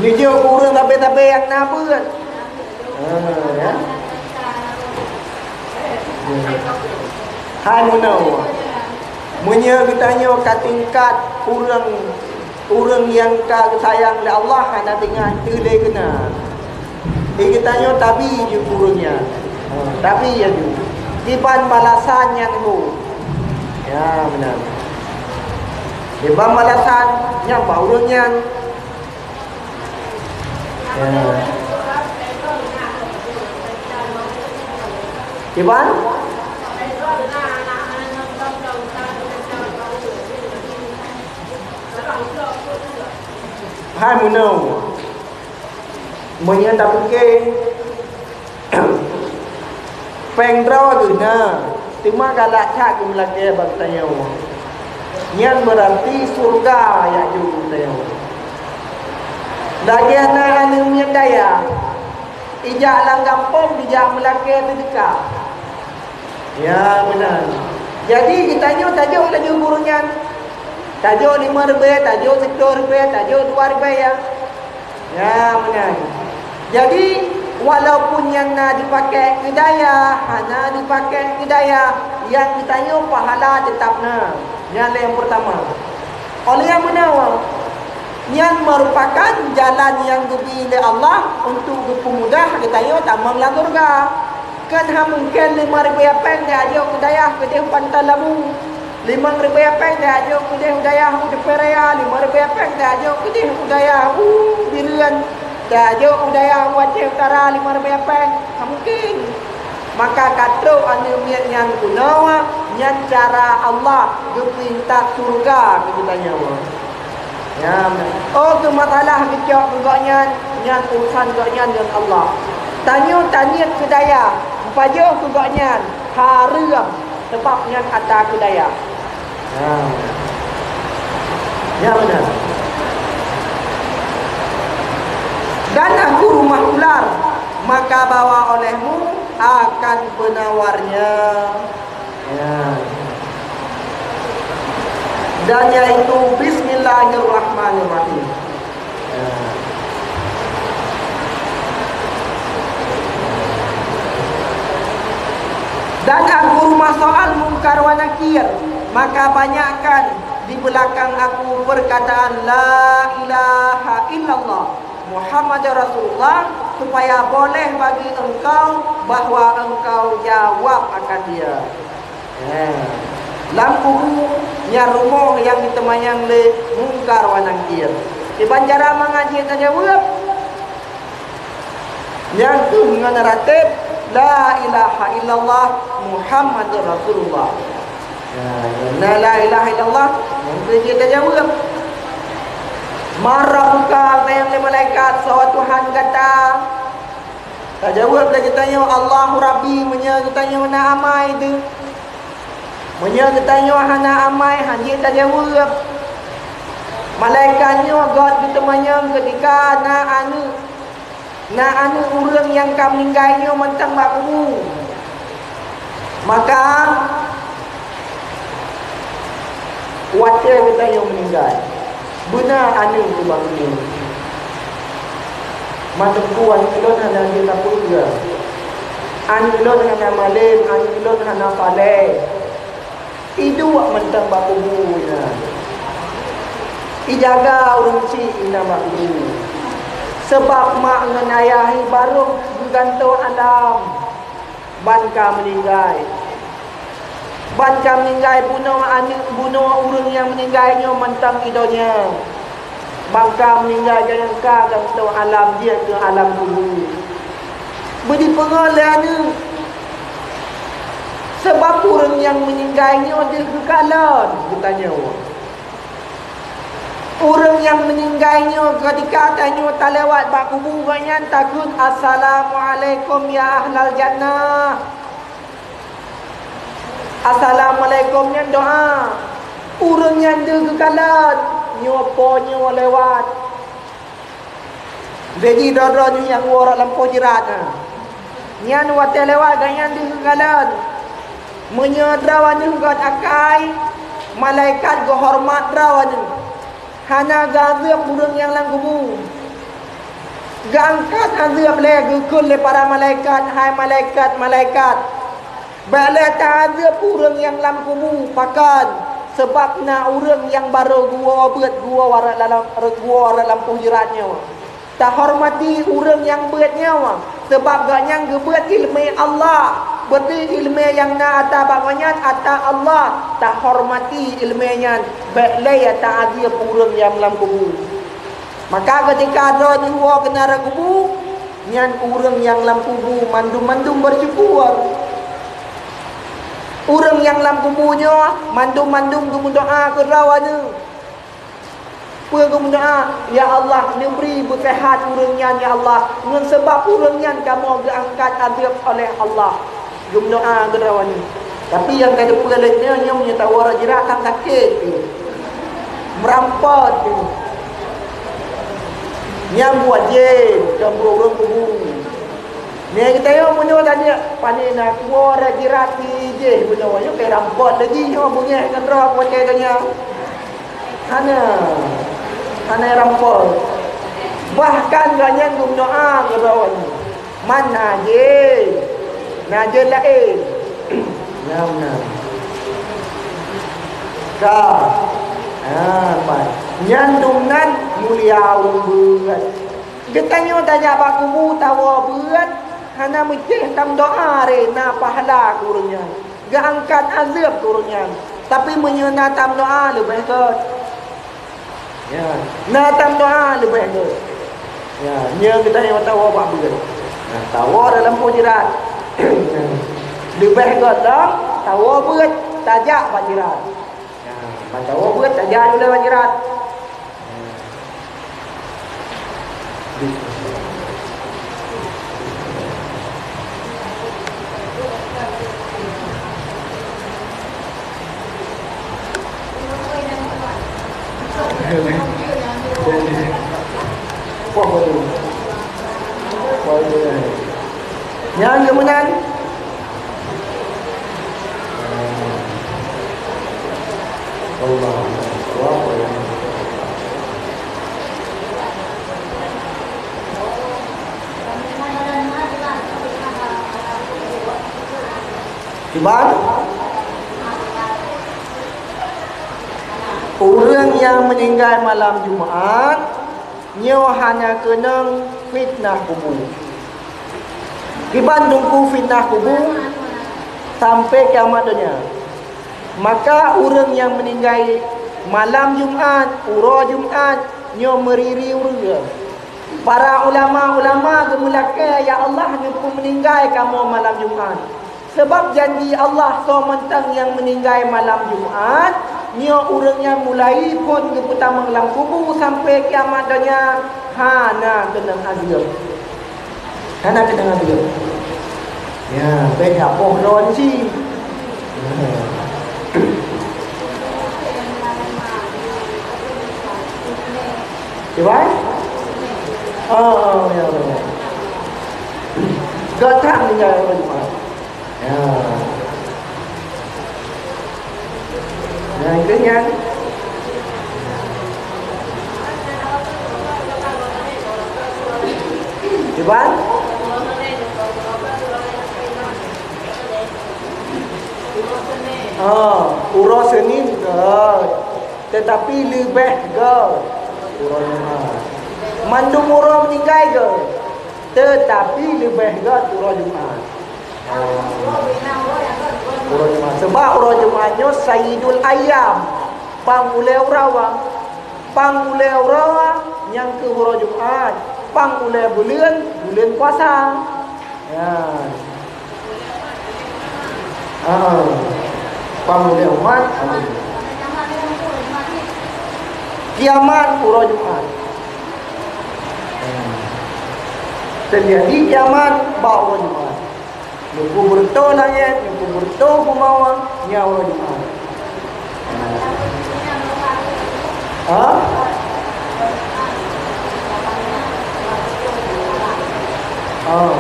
Neujok ureuëng sabe-sabe nyang na beuet. Ha, ya. Hai meunoe. Meunyoe geutanyoe ka tingkat ureuëng Ureuëng nyang ka geusayang lé Allah hana tinggai teuh lé keunan. Di geutanyoe tabi ju ureuëng nyan. Ha, tabi ju. Kiban balasan nyan ho. Ya, meunan. Kiban balasan nyan bak ureuëng nyan. Ya. Kiban? Hai meunoe, meunyoe tapike, péng droe geuh na, teuma galak that geumeulakée bak geutanyoe, nyan beurati syeuruga jak jok geutanyoe. Lagée na aneuëk miet dayah, ijak lam gampông jijak meulakée seudeukah. Ya, meunan. Jadi, geutanyoe tajok laju gurée nyan. Tajok limong ribée, tajok siplôh ribée, tajok dua ribée, ya. Ya, meunan. Jadi, walaupun nyan na dipaké keu dayah, hana dipaké keu dayah, nyang geutanyoe pahala teutap na. Nyan lé nyang peurtama. Óh lheueh nyan meunan, nyan meurupakan jalan nyang geubi lé Allah untuk geupeumudah geutanyoe tamong lam syeuruga. Kan hana mungken limong ribée péng tajok keu dayah keudeh u Pantai Labu, limong ribée péng tajok keudeh u dayah u Dipée Raya, limong ribée péng tajok keudeh u dayah u Bireuen, tajok u dayah u Aceh Utara limong ribée péng. Hana mungken. Maka ka trok aneuëk miet nyan keunoe, nyan cara Allah geupinta syeuruga keu geutanyoe. Ya, oh, keu masalah geucok keu gobnyan, nyan urusan gobnyan ngon Allah. Tanyoe taniet keu dayah, pajoh keu gobnyan, hareuem, sabab nyan ata keu dayah. Ya. Ya, beuna. Dan aku rumah ular, maka bawa olehmu akan penawarnya. Ya. Dan yaitu Bismillahirrahmanirrahim. Ya. Dan aku rumah soal Mungkar wa Nakir, maka banyakkan di belakang aku perkataan La ilaha illallah Muhammad Rasulullah, supaya boleh bagi engkau bahwa engkau jawab akan dia. Eh, lam kubu nyan rumoh nyang jiteumanyong lé Mungkar wa Nakir. Kiban cara mangat jih tajaweueb? Nyang keuh ngon rateb La ilaha illallah Muhammadur Rasulullah. Nah, na la ilaha illallah, mungken jih tajaweueb. Man rabbuka, tanyong lé malaikat, soe Tuhan gata? Tajaweueb lé geutanyoe, Allahu Rabbi, meunyoe geutanyoe na amai teuh. Meunyoe geutanyoe hana amai, hana jeuet tajaweueb. Malaikat nyoe göt geuteumanyong keutika na aneuëk. Na aneuëk ureuëng nyang ka meuninggai nyoe mantong bak kubu. Maka, watée geutanyoe meuninggai, beuna aneuëk ubak geutanyoe. Meuteumpu aneuëk lôn hana jeuet sapeue. Aneuëk lôn hana malém, aneuëk lôn hana saleh. Iduek mantong bak kubu inan. Ijaga ureuëng chik inan bak kubu. Sabab mak ngon ayah ibarôh geugantoe alam ban ka meuninggai. Ban ka meuninggai bunoe aneuëk, bunoe ureuëng nyang meuninggai nyoe mantong i donya. Ban ka meuninggai gobnyan ka gantoe alam jeuet keu alam kubu. Beudipeungoh lé aneuëk, sabab ureuëng nyang meuninggai nyoe deuh geukalon geutanyoe. Ureuëng nyang meuninggai nyoe keutika tanyoe talewat bak kubu gobnyan takheun, "Assalamualaikum ya ahlal jannah." Assalamualaikum nyan doa. Ureuëng nyan deuh geukalon, nyoe po nyoe lewat. Jadi droe-droe nyoe nyang woe rot lampôh jeurat, ha. Nyan watée lewat gobnyan deuh geukalon. Meunyoe droe aneuëk göt akai, malaikat geuhoreumat droe aneuëk. Hana geuazeueb ureuëng nyang lam kubu. Geuangkat azeueb lé, geukheun lé para malaikat, "Hai malaikat-malaikat, bék lé taazeueb ureuëng nyang lam kubu." Pakon? Sabab na ureuëng nyang barô geuwoe beuet, geuwoe rot lam, geuwoe rot lampôh jeurat nyoe. Tahormati ureuëng nyang beuet nyoe, sabab gobnyan geubeuet iéleumé Allah. Berarti iéleumé nyang na ata bak gobnyan ata Allah. Tahormati iéleumé nyan, bék lé taazeueb ureuëng nyang lam kubu. Maka keutika droe nyoe woe keunan rot kubu, nyan ureuëng nyang lam kubu mandum-mandum beusyukur. Ureuëng nyang lam kubu nyoe mandum-mandum geumeudoá keu droe aneuëk. Peue geumeudoá, "Ya Allah, neubri beuseuhat ureuëng nyan, ya Allah, ngon sabab ureuëng nyan kamoe geuangkat azeueb oleh Allah." Geumeudoá keu droe aneuëk. Tapi nyang ka teupeue lé nyoe, nyoe meunyoe tawoe rot jeurat, that sakét pih. Meurampot pih. Nyan buet jén, keu ureuëng kubu. Nyan geutanyoe meunyoe tanyong, "Pane na kuwoe rot jeurat jih bunoe?" Nyoe keu rampot lé jih nyoe beungéh ngon droe watée gobnyan. Hana. Hana rampot. Bahkan gobnyan geumeudoá keu droe nyoe. Man na jén, na jén laén. Nyang na. Ka. Ha, pai. Nyan dum nan mulia ureuëng beuet. Geutanyoe tajak bak kubu tawoe beuet, hana meucéh tameudoá ré na pahala keu ureuëng nyan. Geuangkat azeueb keu ureuëng nyan. Tapi meunyoe na tameudoá leubeh gét. Ya, na tameudoá leubeh gét. Ya, nyoe geutanyoe tawoe bak beuet. Nah, tawoe dalam po jeurat. Leubeh gét lom tawoe beuet tajak bak jeurat. Ya, ban tawoe beuet tajak lulée bak jeurat. Wah, betul. Nyang keumeunan. Kiban? Ureuëng nyang meuninggai malam Jumat, nyoe hana keunong fitnah kubu. Kiban teungku fitnah kubu? Sampai kiamat donya. Maka ureuëng nyang meuninggai malam Jumat, uroe Jumat, nyoe meuriri ureuëng. Para ulama-ulama geumeulakée, "Ya Allah, neupeumeuninggai kamoe malam Jumat." Sabab janji Allah, soe mantong nyang meuninggai malam Jumat, nyoe ureuëng nyan mulai phon geupeutamong lam kubu sampai kiamat donya, hana keunong azeub. Hana keunong azeub. Ya, beda poh ron si. Cuba? Oh, ya, ya. Gata meninggal. Ya. Nah, itu yang. Cuba? Oh, uroe Senin ke. Tetapi leubeh gét uroe Jumat. Mandum uroe meuninggai gét, tetapi leubeh gét uroe Jumat. Uroe Jumat. Sebab uroe Jumat nyoe Sayyidul Ayyam, pang ulée uroe. Pang ulée uroe nyang keu uroe Jumat, pang ulée buleuen, buleuen puasa. Ya. Ah. Pang ulée umat, kiamat uroe Jumat. Teujadi kiamat bak uroe Jumat. Neupeubeureutoh langét, neupeubeureutoh bumoe, nyan uroe Jumat. Ha? Oh.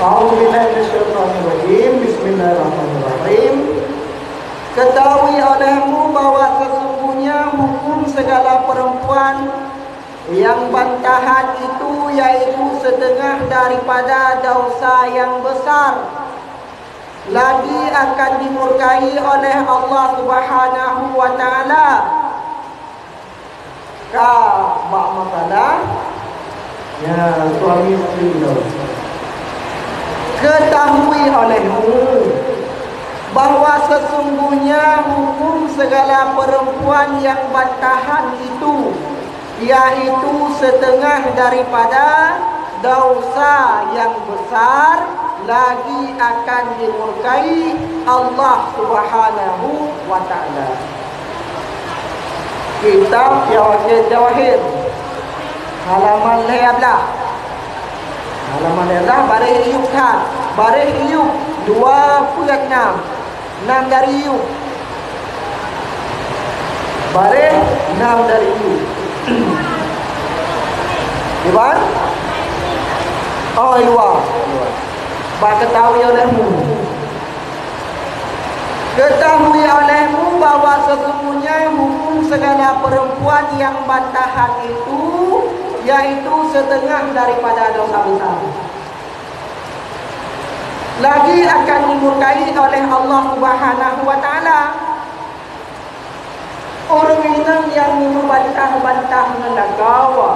أعوذ بالله من الشيطان الرجيم. بسم الله الرحمن الرحيم. Ketahui olehmu bahwa sesungguhnya hukum segala perempuan yang bantahan itu yaitu setengah daripada dosa yang besar, lagi akan dimurkai oleh Allah Subhanahu wa Ta'ala. Ka bak masalah, ya, suami isteri tu. Ketahuilah olehmu bahwa sesungguhnya hukum segala perempuan yang bantahan itu, yaitu setengah daripada dosa yang besar, lagi akan dimurkai Allah Subhanahu wa Ta'ala. Kitab Jawahir, Jawahir, halaman lhée blaih. Halaman lhée blaih, baréh Ayub that. Baréh Ayub dua peuet nam. Nam dari Ayub. Baréh nam dari Ayub. Iban? Oh, luwa. Bak ketahui olehmu. Ketahui olehmu bahwa sesungguhnya hukum segala perempuan yang bantahan itu, yaitu setengah daripada dosa besar. Lagi akan dimurkai oleh Allah Subhanahu wa Ta'ala. Ureuëng inong nyang meubantah-bantah ngon lakoe,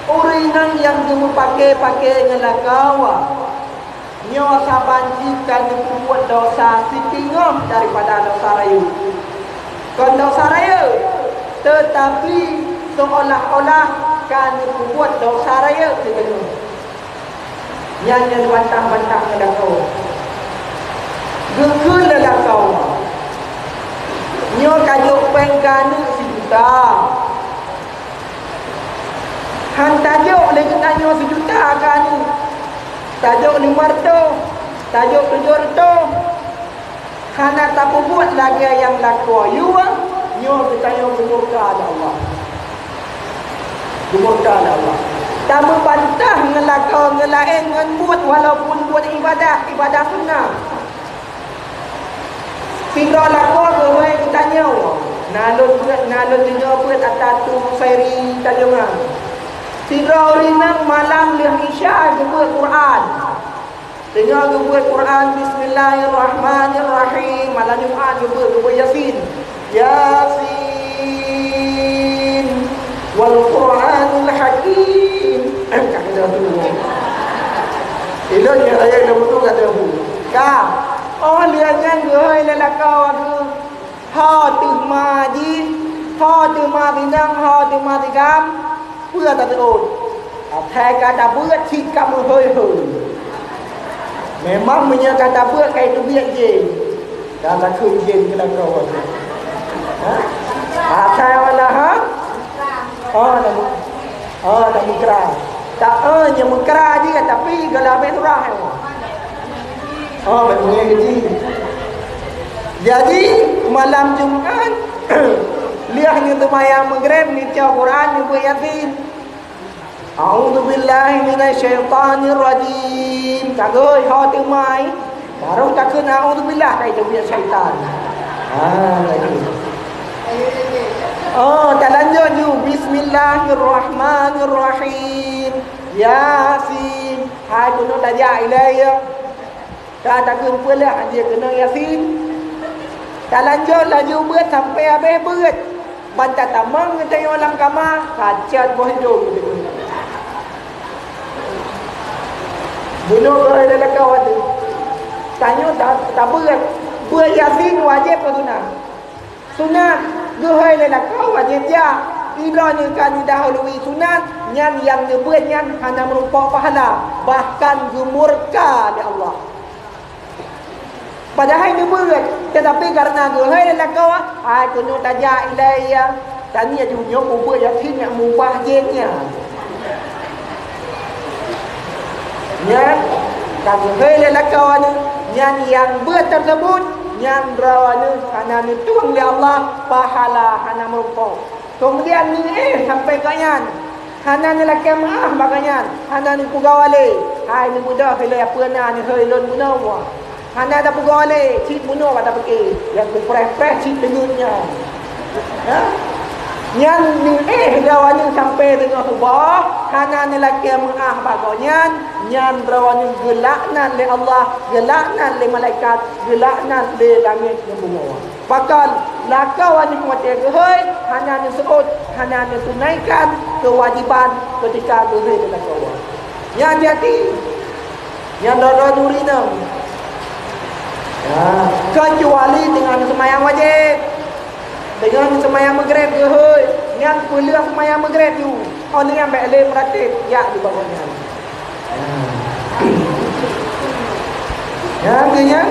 ureuëng inong nyang geumeupake-pake ngon lakoe, nyoe saban jih ka geupeubuet desya siteungoh daripada desya rayeuk. Kon desya rayeuk, teutapi seuolah-olah ka geupeubuet desya rayeuk siteungoh. Nyan nyang bantah-bantah ngon lakoe. Geukheun lé lakoe, "Nyoe ka jok péng keu aneuk sijuta. Han tajok lé geutanyoe sijuta keu aneuk. Tajok limong reutôh, tajok tujoh reutôh." hana tapeubuet lagée nyang lakoe yue, nyoe geutanyoe geumurka lé Allah. Geumurka lé Allah. Tameubantah ngon lakoe ngon laén ngon buet, walaupun buet ibadah, ibadah sunnah. Sidroe lakoe geuhôi geutanyoe, na lôn beuet, na lôn deungoe beuet ata Tu Husairi Tanjong Ngan. Sidroe ureuëng inong malam lheueh Isya geubeuet Quran. Teungoh geubeuet Quran, Bismillahirrahmanirrahim. Malam Jumat geubeuet, geubeuet Yasin. Yasin. Wal Quranil Hakim. Ka keudroe tu. Ilôn nyang raya ilôn beutôi ka teuhu. Ka. Oh, lheueh nyan geuhôi lé lakoe geuh. Ho teuma jih, ho teuma binong, ho teuma tigam, peue tateuôt? Asai ka tabeuet cit ka meuhôi-hôi. Memang meunyoe ka tabeuet ka iteubiet jén, ka takheun jén keu lakoe. Ha? Asai wala ha? Oh, na mu-, oh, na mukra. Tak, oh, nyang mukra jih, tapi gala abéh surah nyoe. Oh, bèk meungieng keuji. Jadi, malam Jumat, lheueh nyoe seumayang Maghrib, neubaca Quran, neubeuet Yasin. A'udzubillahi minasyaitonirrajim. Ka geuhôi ho teuma, baru takheun a'udzubillah, ka iteubiet syaitan. Ah, lagi. Oh, talanjut ju. Bismillahirrahmanirrahim. Yasin. Hai keunoe tajak ilée ya. Ka takheun peue lé, han jeuet keunoe Yasin. Talanjut laju beuet sampoe abéh beuet. Ban tatamong geutanyoe lam kama, ka cot boh idông geutanyoe. Bunoe geuhôi lé lakoe ateueh. Tanyoe ta-, tabeuet. Beuet Yasin wajéb keu sunat. Sunat, geuhôi lé lakoe wajéb jak. Droeneuh ka neudahului sunat, nyan nyang neubeuet nyan hana meurumpok pahala, bahkan geumurka lé Allah. Padahai neubeuet, teutapi kareuna geuhôi lé lakoe, hai keunoe tajak ilée ya. Tani aju nyoe ubeuet Yasin nyang mubah jén nyan. Nyan ka geuhôi lé lakoe nyan, nyan nyang beuet teuseubut, nyan droeneuh hana neutueng lé Allah, pahala hana meurumpok. Keumudian neuéh sampoe keu nyan, hana neulakée meuáh bak gobnyan, hana neupeugah walé, hai neubeudôh ilée peue na neuhôi lôn bunoe. Hana tapeugah lé, cit bunoe ka tapike, nyang teupreh-preh cit teungeut nyan. Ha? Nyan neuéh droeneuh sampoe teungoh suboh, hana neulakée meuáh bak gobnyan, nyan droeneuh geulaknat lé Allah, geulaknat lé malaikat, geulaknat lé langét ngon bumoe. Pakon lakoe nyoe watée geuhôi hana neuseuôt, hana neutunaikan keuwajéban keutika geuhôi lé lakoe. Nyan hati-hati. Nyan droe-droe nuri nyan. Ya, keucuali teungoh neuseumayang wajéb. Teungoh neuseumayang Maghrib geuhôi, nyan peuleueh seumayang Maghrib ju. Oh, nyan bék lé meuratéb, jak di bawah nyan. Ya, nyan.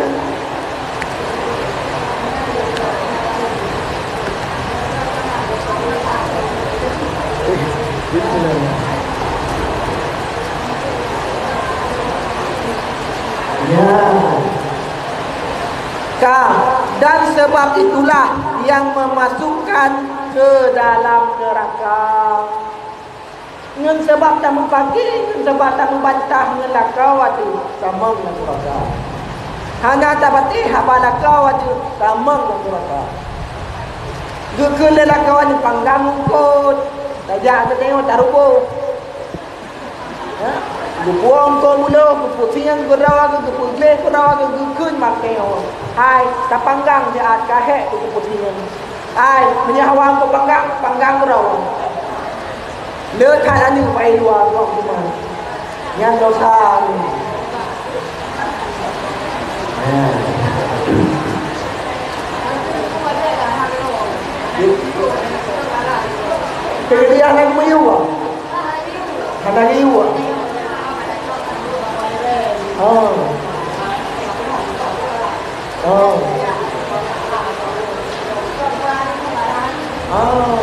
Ya. Ka, dan sebab itulah yang memasukkan ke dalam neraka. Ngon sabab tameupake, ngon sabab tameubantah ngon lakoe ateueh, tamong lam nuraka. Hana tapatéh haba lakoe ateueh, tamong lam nuraka. Geukheun lé lakoe nyan panggang eungkôt, tajak geutanyoe taruboh. Ha? Geupuwoe eungkôt mulo, geupeusieng keudroe, geupeugleh keudroe, geukheun bak tanyoe. Hai, tapanggang siat ka hék keu geupeusieng. Hai, meunyoe hawa eungkôt panggang, panggang keudroe. Le that aneuk bak luwa, buang kuman. Nyan dosa. Peugah hana geumiyueb. Hana geuyueb. Oh. Oh. Oh.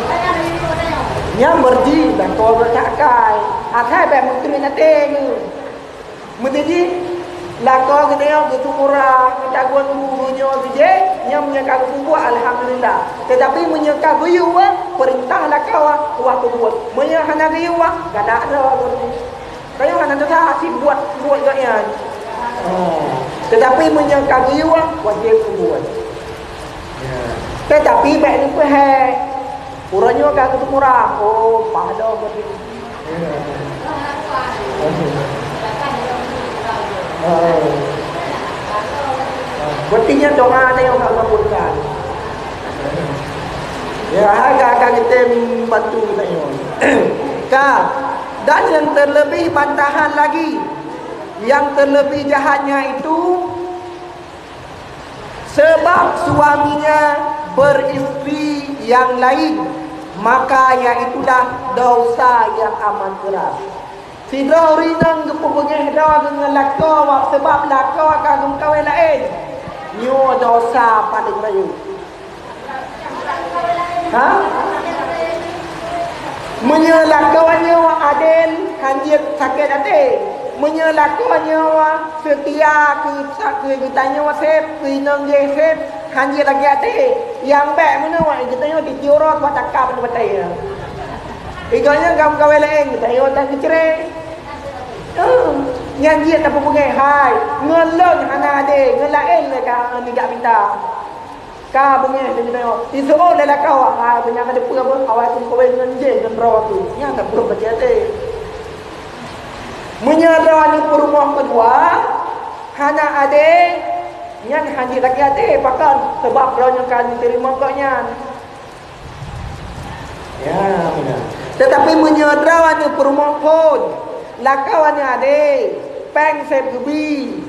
Nyan beureuti lakoe geuh takai. Akai bék meuteumé até geuh. Meuteujih, Lakoe geutanyoe geuseumurah, geutagun bu donya bijéh, nyan meunyoe ka geupeubuet, alhamdulillah. Teutapi meunyoe ka geuyue, peurintah lakoe, wah peubuet. Meunyoe hana geuyue, galak droe geutanyoe. Tanyoe hana desya, aci buet-buet gobnyan. Oh. Teutapi meunyoe ka geuyue, wajéb peubuet. Ya. Teutapi bék neupeuhé. Uroe nyoe ka geuseumurah, oh, pahala geutanyoe. Berarti nyan doa tanyoe ka geukabulkan. Ya, ka, ka geutem bantu geutanyoe. Ka, dan yang terlebih bantahan lagi, yang terlebih jahatnya itu, sebab suaminya beristri yang lain, maka yaitulah dosa yang amat keras. Sidroe ureueng inong geupeubeungéh droe ngon lakoe, sebab lakoe ka geumeukawen laén. Nyoe dosa paleng rayeuk. Ha? Meunyoe lakoe nyoe adil, hán jeuet sakét até. Meunyoe lakoe nyoe seutia keu sa-, keu geutanyoe sép, keu inong jih sép, hán jeuet lagée até. Nyang bék meunoe, geutanyoe titiep uroe bak takab di batée. Igoe nyan ka meukawen laén, geutanyoe tan geucré. Nyan jeuet tapeubeungéh, hai, ngon lôn hana adé, ngon laén lé ka nijak mita. Ka beungéh lé geutanyoe. Iseuôt lé lakoe, hai, beunyan ka teupeue beuh, awai keukawen ngon jih ngon droe tu. Nyan tapeurumoh sakét até. Meunyoe droeneuh peurumoh keudua, hana adé, nyan hana lagée até, pakon? Sabab droeneuh ka neuteurimong gobnyan. Ya, beuna. Teutapi meunyoe droeneuh peurumoh phon, lakoe aneuëk adé, péng sép geubi,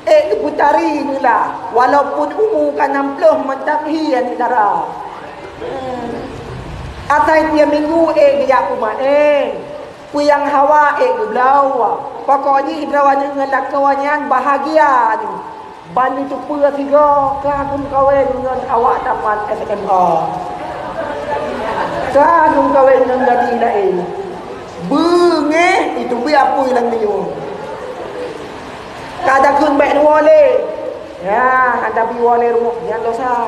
ék geupeutari neulah, walaupun umu ka nam ploh mantong hi aneuëk dara. Asai tieb minggu ék geujak u maén, peue nyang hawa ék geubloe. Pokok jih droeneuh ngon lakoe nyan bahagia nyoe. Ban neuteupeue sigoe ka geumeukawen ngon awak tamat S M A. Ka geumeukawen ngon gadis laén. Beungéh itu beu apui lam minyeuk. Ka takheun bék neuwoe lé. Ya, hana bi woe lé rumoh, nyan dosa.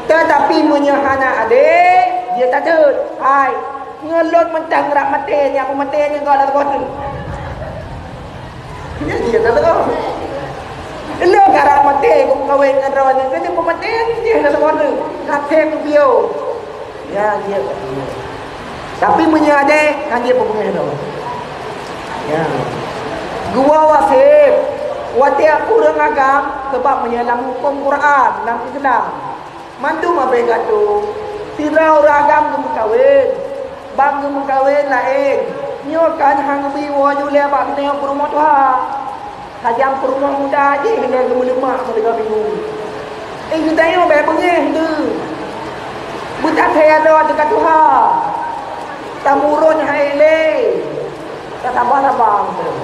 Teutapi meunyoe hana adé, jeuet tateut. Hai, ngon lôn mantong rab maté, nyang peumaté nyoe goh lam goh teuk. Nyan jeuet tateut. Lôn ka rab maté, geukawen ngon droeneuh, keuneuk peumaté jih lam goh teuk. Ka thém geubiyeu. Ya, jeuet. Tapi meunyoe adé, hana jeuet peubeungéh droe. Ya. Geuwoe wasép. Watée ureuëng agam, sabab meunyoe lam hukôm Quran, lam Islam, mandum abéh gadoh. Sidroe ureuëng agam geumeukawen, ban geumeukawen laén. Nyoe kan han geubi woe ju lé bak geutanyoe peurumoh tuha. Tajam peurumoh muda jih lé geumeuleumak meuleuga minggu. Eh, geutanyoe bék beungéh teuh. Beutateuka droe teuka tuha. Tamurun hai lé. Tasaba-saba beutôi.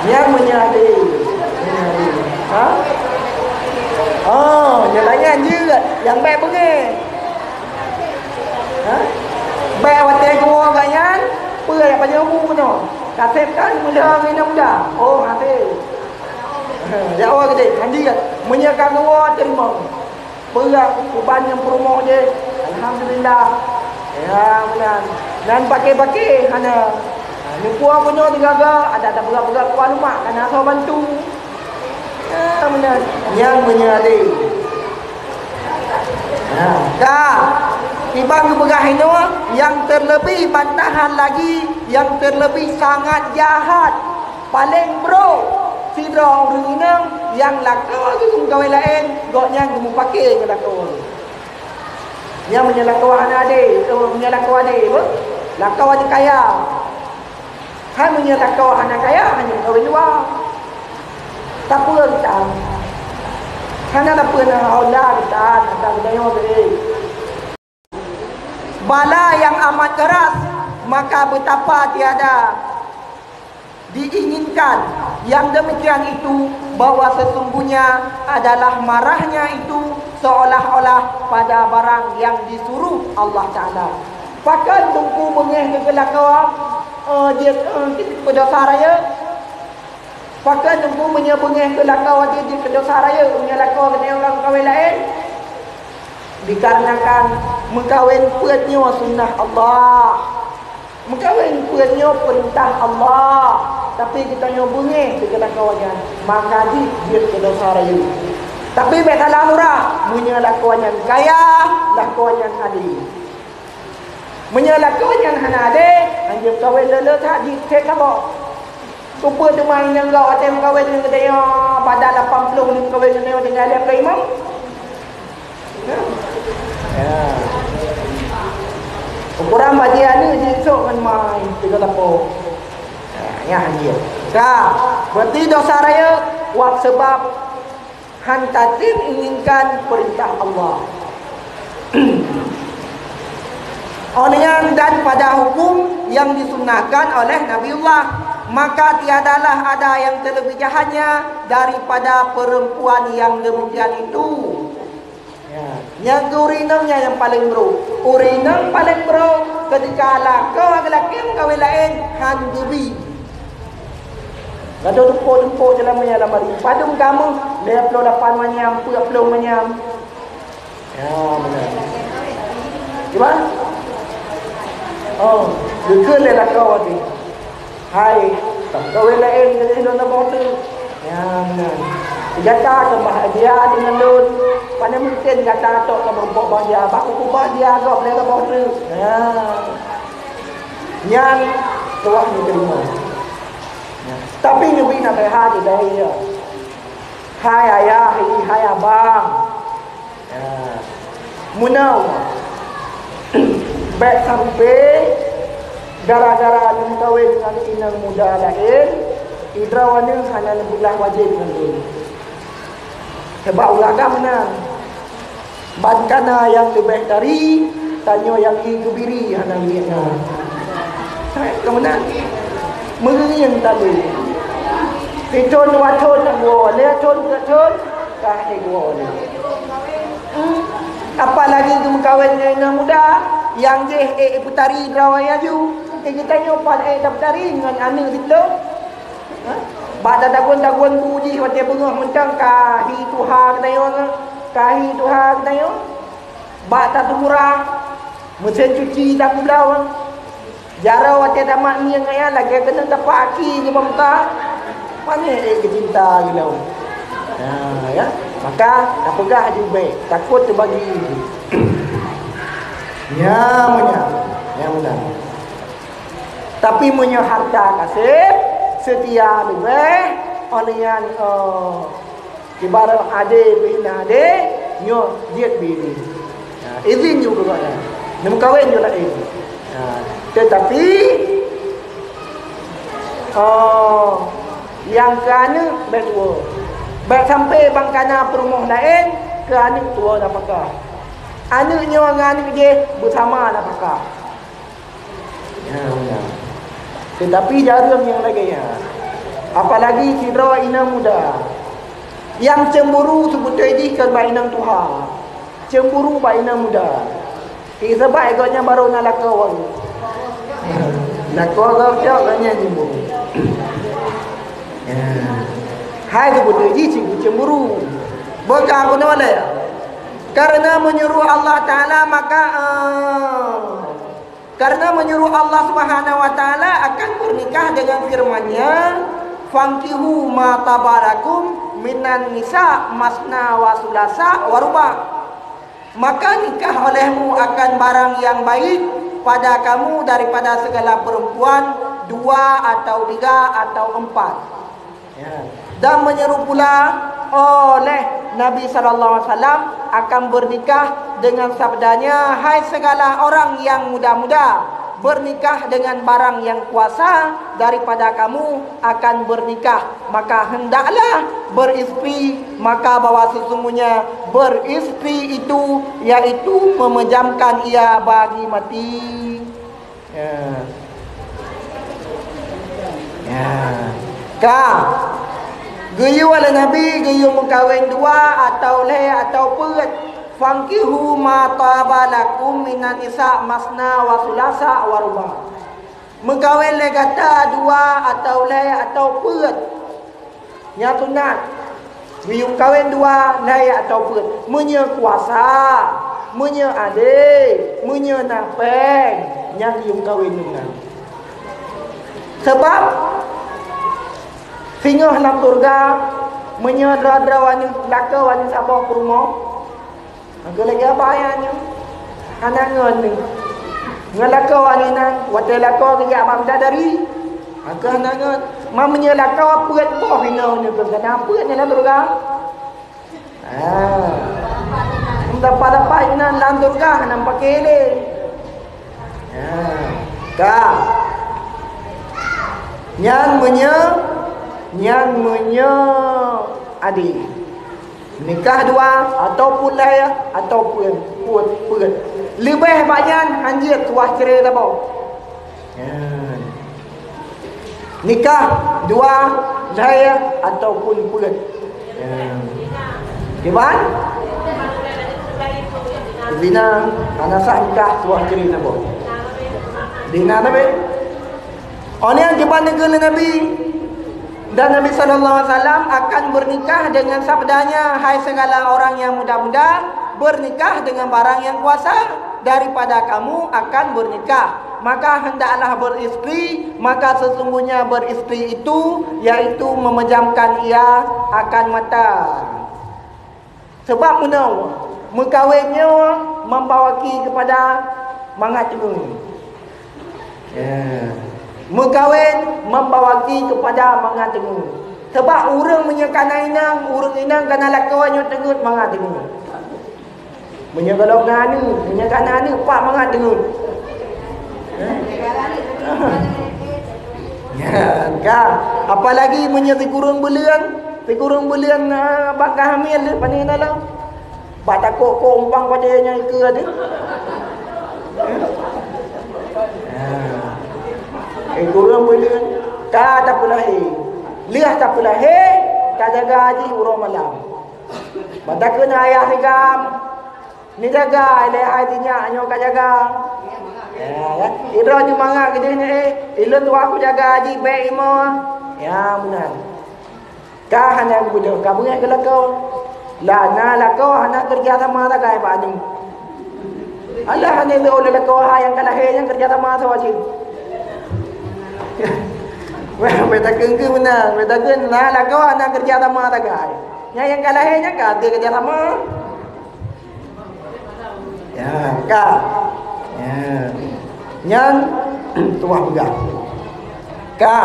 Nyang meunyoe adé. Ha? Oh, nyang laén jeuet. Nyang bék beungéh. Ha? Bék watée geuwoe gobnyan, peue nyang pajoh bu keunoe? Kaseb kan meuleuha ngon inong muda. Oh, hase. Ya Allah geude, handi kan. Meunyoe ka geuwoe teurimong. Peue uban nyang peurumoh jih. Alhamdulillah. Ya, meunan. Nan paké-paké hana. Ha, muphom keunoe teugaga, ada tapeugah-peugah kuah lumak, kana soe bantu. Ya, meunan. Nyang meunyoe adé. Nah, ka. Iban geupeugah inoe, yang terlebih bantahan lagi, yang terlebih sangat jahat, paleng brok, sidroe ureuëng inong nyang lakoe geumeukawen laén, gobnyan geumeupaké ngon lakoe. Nyan meunyoe lakoe hana adé, eh, meunyoe lakoe adé, beuh? Lakoe adé kaya. Hai meunyoe lakoe hana kaya, hana meukawen luwa. Tapeue geutan? Hana tapeue na Honda geutan, ata geutanyoe tadi. Bala yang amat keras, maka betapa tiada diinginkan yang demikian itu, bahwa sesungguhnya adalah marahnya itu seolah-olah pada barang yang disuruh Allah Taala. Pakon teungku beungéh keu lakoe, eh, jeuet, eh, peudosa rayeuk? Pakon Teungku meunyoe beungéh keu lakoe jih jeuet keu desya rayeuk, meunyoe lakoe geutanyoe ka meukawen laén? Dikarenakan meukawen peuet nyoe sunnah Allah. Meukawen peuet nyoe peurintah Allah. Tapi geutanyoe beungéh keu lakoe nyan, maka jih jeuet keu desya rayeuk. Tapi bék salah murah, meunyoe lakoe nyan kaya, lakoe nyan adé. Meunyoe lakoe nyan hana adé, hanjeuet kawen le-le that jih that saboh. Keupeue teuma inong gob watée meukawen ngon geutanyoe, pada lapan ploh lheueh kawen ngon geutanyoe tinggai lé keu imum? Ya. Ukuran bajée aneuk jisok ngon mai tiga lapor. Ya, ya, hanjeuet. Ka, berarti desya rayeuk wab seubab han tatem inginkan peurintah Allah. Óh lheueh nyan, dan pada hukum yang disunnahkan oleh Nabiullah, maka tiadalah ada yang terlebih jahatnya daripada perempuan yang demikian itu. Ya, nyang keu ureueng inong nyan nyang paleng brok. Ureueng inong paleng brok ketika lakoe lagée meukawen laén han geubi. Gadôh dumpok-dumpok dalam lamari. Padum kamoe, lhée ploh lapan manyam, peuet ploh manyam. Ya, meunan. Cuba? Oh, geukheun lé lakoe tadi. Hai, kawen laén, jadi lôn saboh teuk. Ya, meunan. Gata keubah dia deungon lôn. Pane mungken gata tok ka meurumpok bah dia, bah kupeubah dia gob lé saboh teuk. Ya. Nyan tuah neuterima. Ya. Tapi neubi naseuhat dari dia. Hai ayah, hai abang. Ya. Meunan, bék sampai gara-gara neumeukawen ngon inong muda laén, droeneuh hana neubeulah wajéb ngon lôn. Sabab ureueng agam meunan. Ban kana nyang leubeh dari, tanyoe nyang hi geubiri hana miet na. Hai, ka meunan. Meungieng tali. Sithon dua thon na geuwoe, lhée thon, peuet thon, ka hai geuwoe lé. Hmm. Apalagi geumeukawen ngon inong muda, nyang jih ék peutari droe laju. Eh, geutanyoe pat ék tapeutari ngon aneuk siplôh? Ha? Bak tatagun-tagun bu jih watée beungoh mantong ka hi tuha geutanyoe, ka hi tuha geutanyoe. Bak tatuburah, meusén cuci takubloe. Jaroe watée tamat ngieng nyan lagée keuneuk tapak aki geubongka. Panyéh ék geucinta geutanyoe. Ha, ya. Maka tapeugah aju bék, takot teubagi. Nya meunan. Nya meunan. Tapi meunyoe harta kaseb, seutia leubeh, óh lheueh nyan, oh, ibarat adé pih na adé, nyoe jeuet biri. Ha, izin ju keu gobnyan. Neumeukawen ju laén. Ha, teutapi, oh, nyang keu aneuk bék tuwoe. Bék sampai ban kana peurumoh laén keu aneuk tuwoe nafakah. Aneuk nyoe ngon aneuk jih beusama nafakah. Ya, ya. Teutapi jareueng nyang lagée nyan. Apalagi sidroe inong muda. Nyang cemburu seubeutôi jih kon bak inong tuha. Cemburu bak inong muda. Sabab gobnyan barô na lakoe. Lakoe gobnyan cemburu. Ya. Hai seubeutôi jih cemburu. Bukan keunoe lé. Karena menyuruh Allah Taala maka, eh, Karena menyuruh Allah Subhanahu wa Taala akan bernikah dengan firman-Nya, "Fankihu ma taba lakum minan nisa masna wa sulasa wa ruba." Maka nikah olehmu akan barang yang baik pada kamu daripada segala perempuan dua atau tiga atau empat. Ya. Dan menyeru pula oleh Nabi sallallahu alaihi wasallam akan bernikah dengan sabdanya, "Hai segala orang yang muda-muda, bernikah dengan barang yang kuasa daripada kamu akan bernikah, maka hendaklah beristri, maka bahwa sesungguhnya beristri itu yaitu memejamkan ia bagi mati." Ya. Ya. Ka. Geuyue lé Nabi, geuyue meukawen dua atau lhée atau peuet. "Fankihu ma taba lakum minan nisa masna wa sulasa wa ruba." Meukawen lé gata dua atau lhée atau peuet. Nyan sunat. Geuyue kawen dua, lhèe atawa peuet. Meunyoe kuasa, meunyoe adé, meunyoe na péng, nyan geuyue kawen dua. Sabab singoh lam syeuruga, meunyoe droe-droe aneuk, lakoe aneuk saboh peurumoh, maka lagèe apa ayah nyoe? Hana ngon ni. Ngon lakoe aneuk nyan, watèe lakoe geujak bak bidadari, maka hana ngon. Ma meunyoe lakoe peuet boh inoe nyoe, keu sana peuet nyan lam syeuruga. Ah. Dapat-dapat inan lam syeuruga hana paké lé. Ah. Ka. Nyan meunyoe, nyan meunyoe adé. Nikah dua ataupun lhèe ataupun peuet, peuet. Leubeh bak nyan hanjeuet tuwah cerai saboh. Nyan. Nikah dua, lhèe ataupun peuet. Nyan. Kiban? Zina, hana sah nikah tuwah cerai saboh. Zina tapi. Oleh nyang kiban neugeue lé Nabi, dan Nabi sallallahu alaihi wasallam akan bernikah dengan sabdanya, "Hai segala orang yang muda-muda, bernikah dengan barang yang kuasa daripada kamu akan bernikah. Maka hendaklah beristri, maka sesungguhnya beristri itu yaitu memejamkan ia akan mata." Sabab meunoe, meukawen nyoe membawaki keupada mangat teungeut. Ya. Meukawen membawaki keupada mangat teungeut. Sabab ureueng meunyoe ka na inong, ureueng inong ka na lakoe nyoe teungeut mangat teungeut. Meunyoe golom na aneuk, meunyoe ka na aneuk, pat mangat teungeut. Ya, ka. Apalagi meunyoe sikureueng buleuen, sikureueng buleuen, ah, bak ka hamil, pane na lom. Bak takot kok umpang pada nyang ikeue tu. Ah. Eh, kureueng buleuen, ka tapeulahé. Lheueh tapeulahé, tajaga jih uroe malam. Bak takheun ayah sigam, neujaga lé hai sinyak nyoe ka jaga. Ya, kan? Sidroe nyoe mangat keudeh nyoe, eh, ilôn tuha kujaga jih bèk imoe. Ya, meunan. Ka hana geubeudôh, ka beungèh keu lakoe. Lah na lakoe hana keureuja sama sagai bak aneuk. Alah hana lé lakoe hai nyang ka lahé nyan keureuja sama sawa cit. Wah, bèk takheun keu meunan, bèk takheun na lakoe hana keureuja sama sagai. Nyan nyang ka lahé nyan ka keureuja sama. Ya, ka. Ya. Nyan tuah peugah. Ka.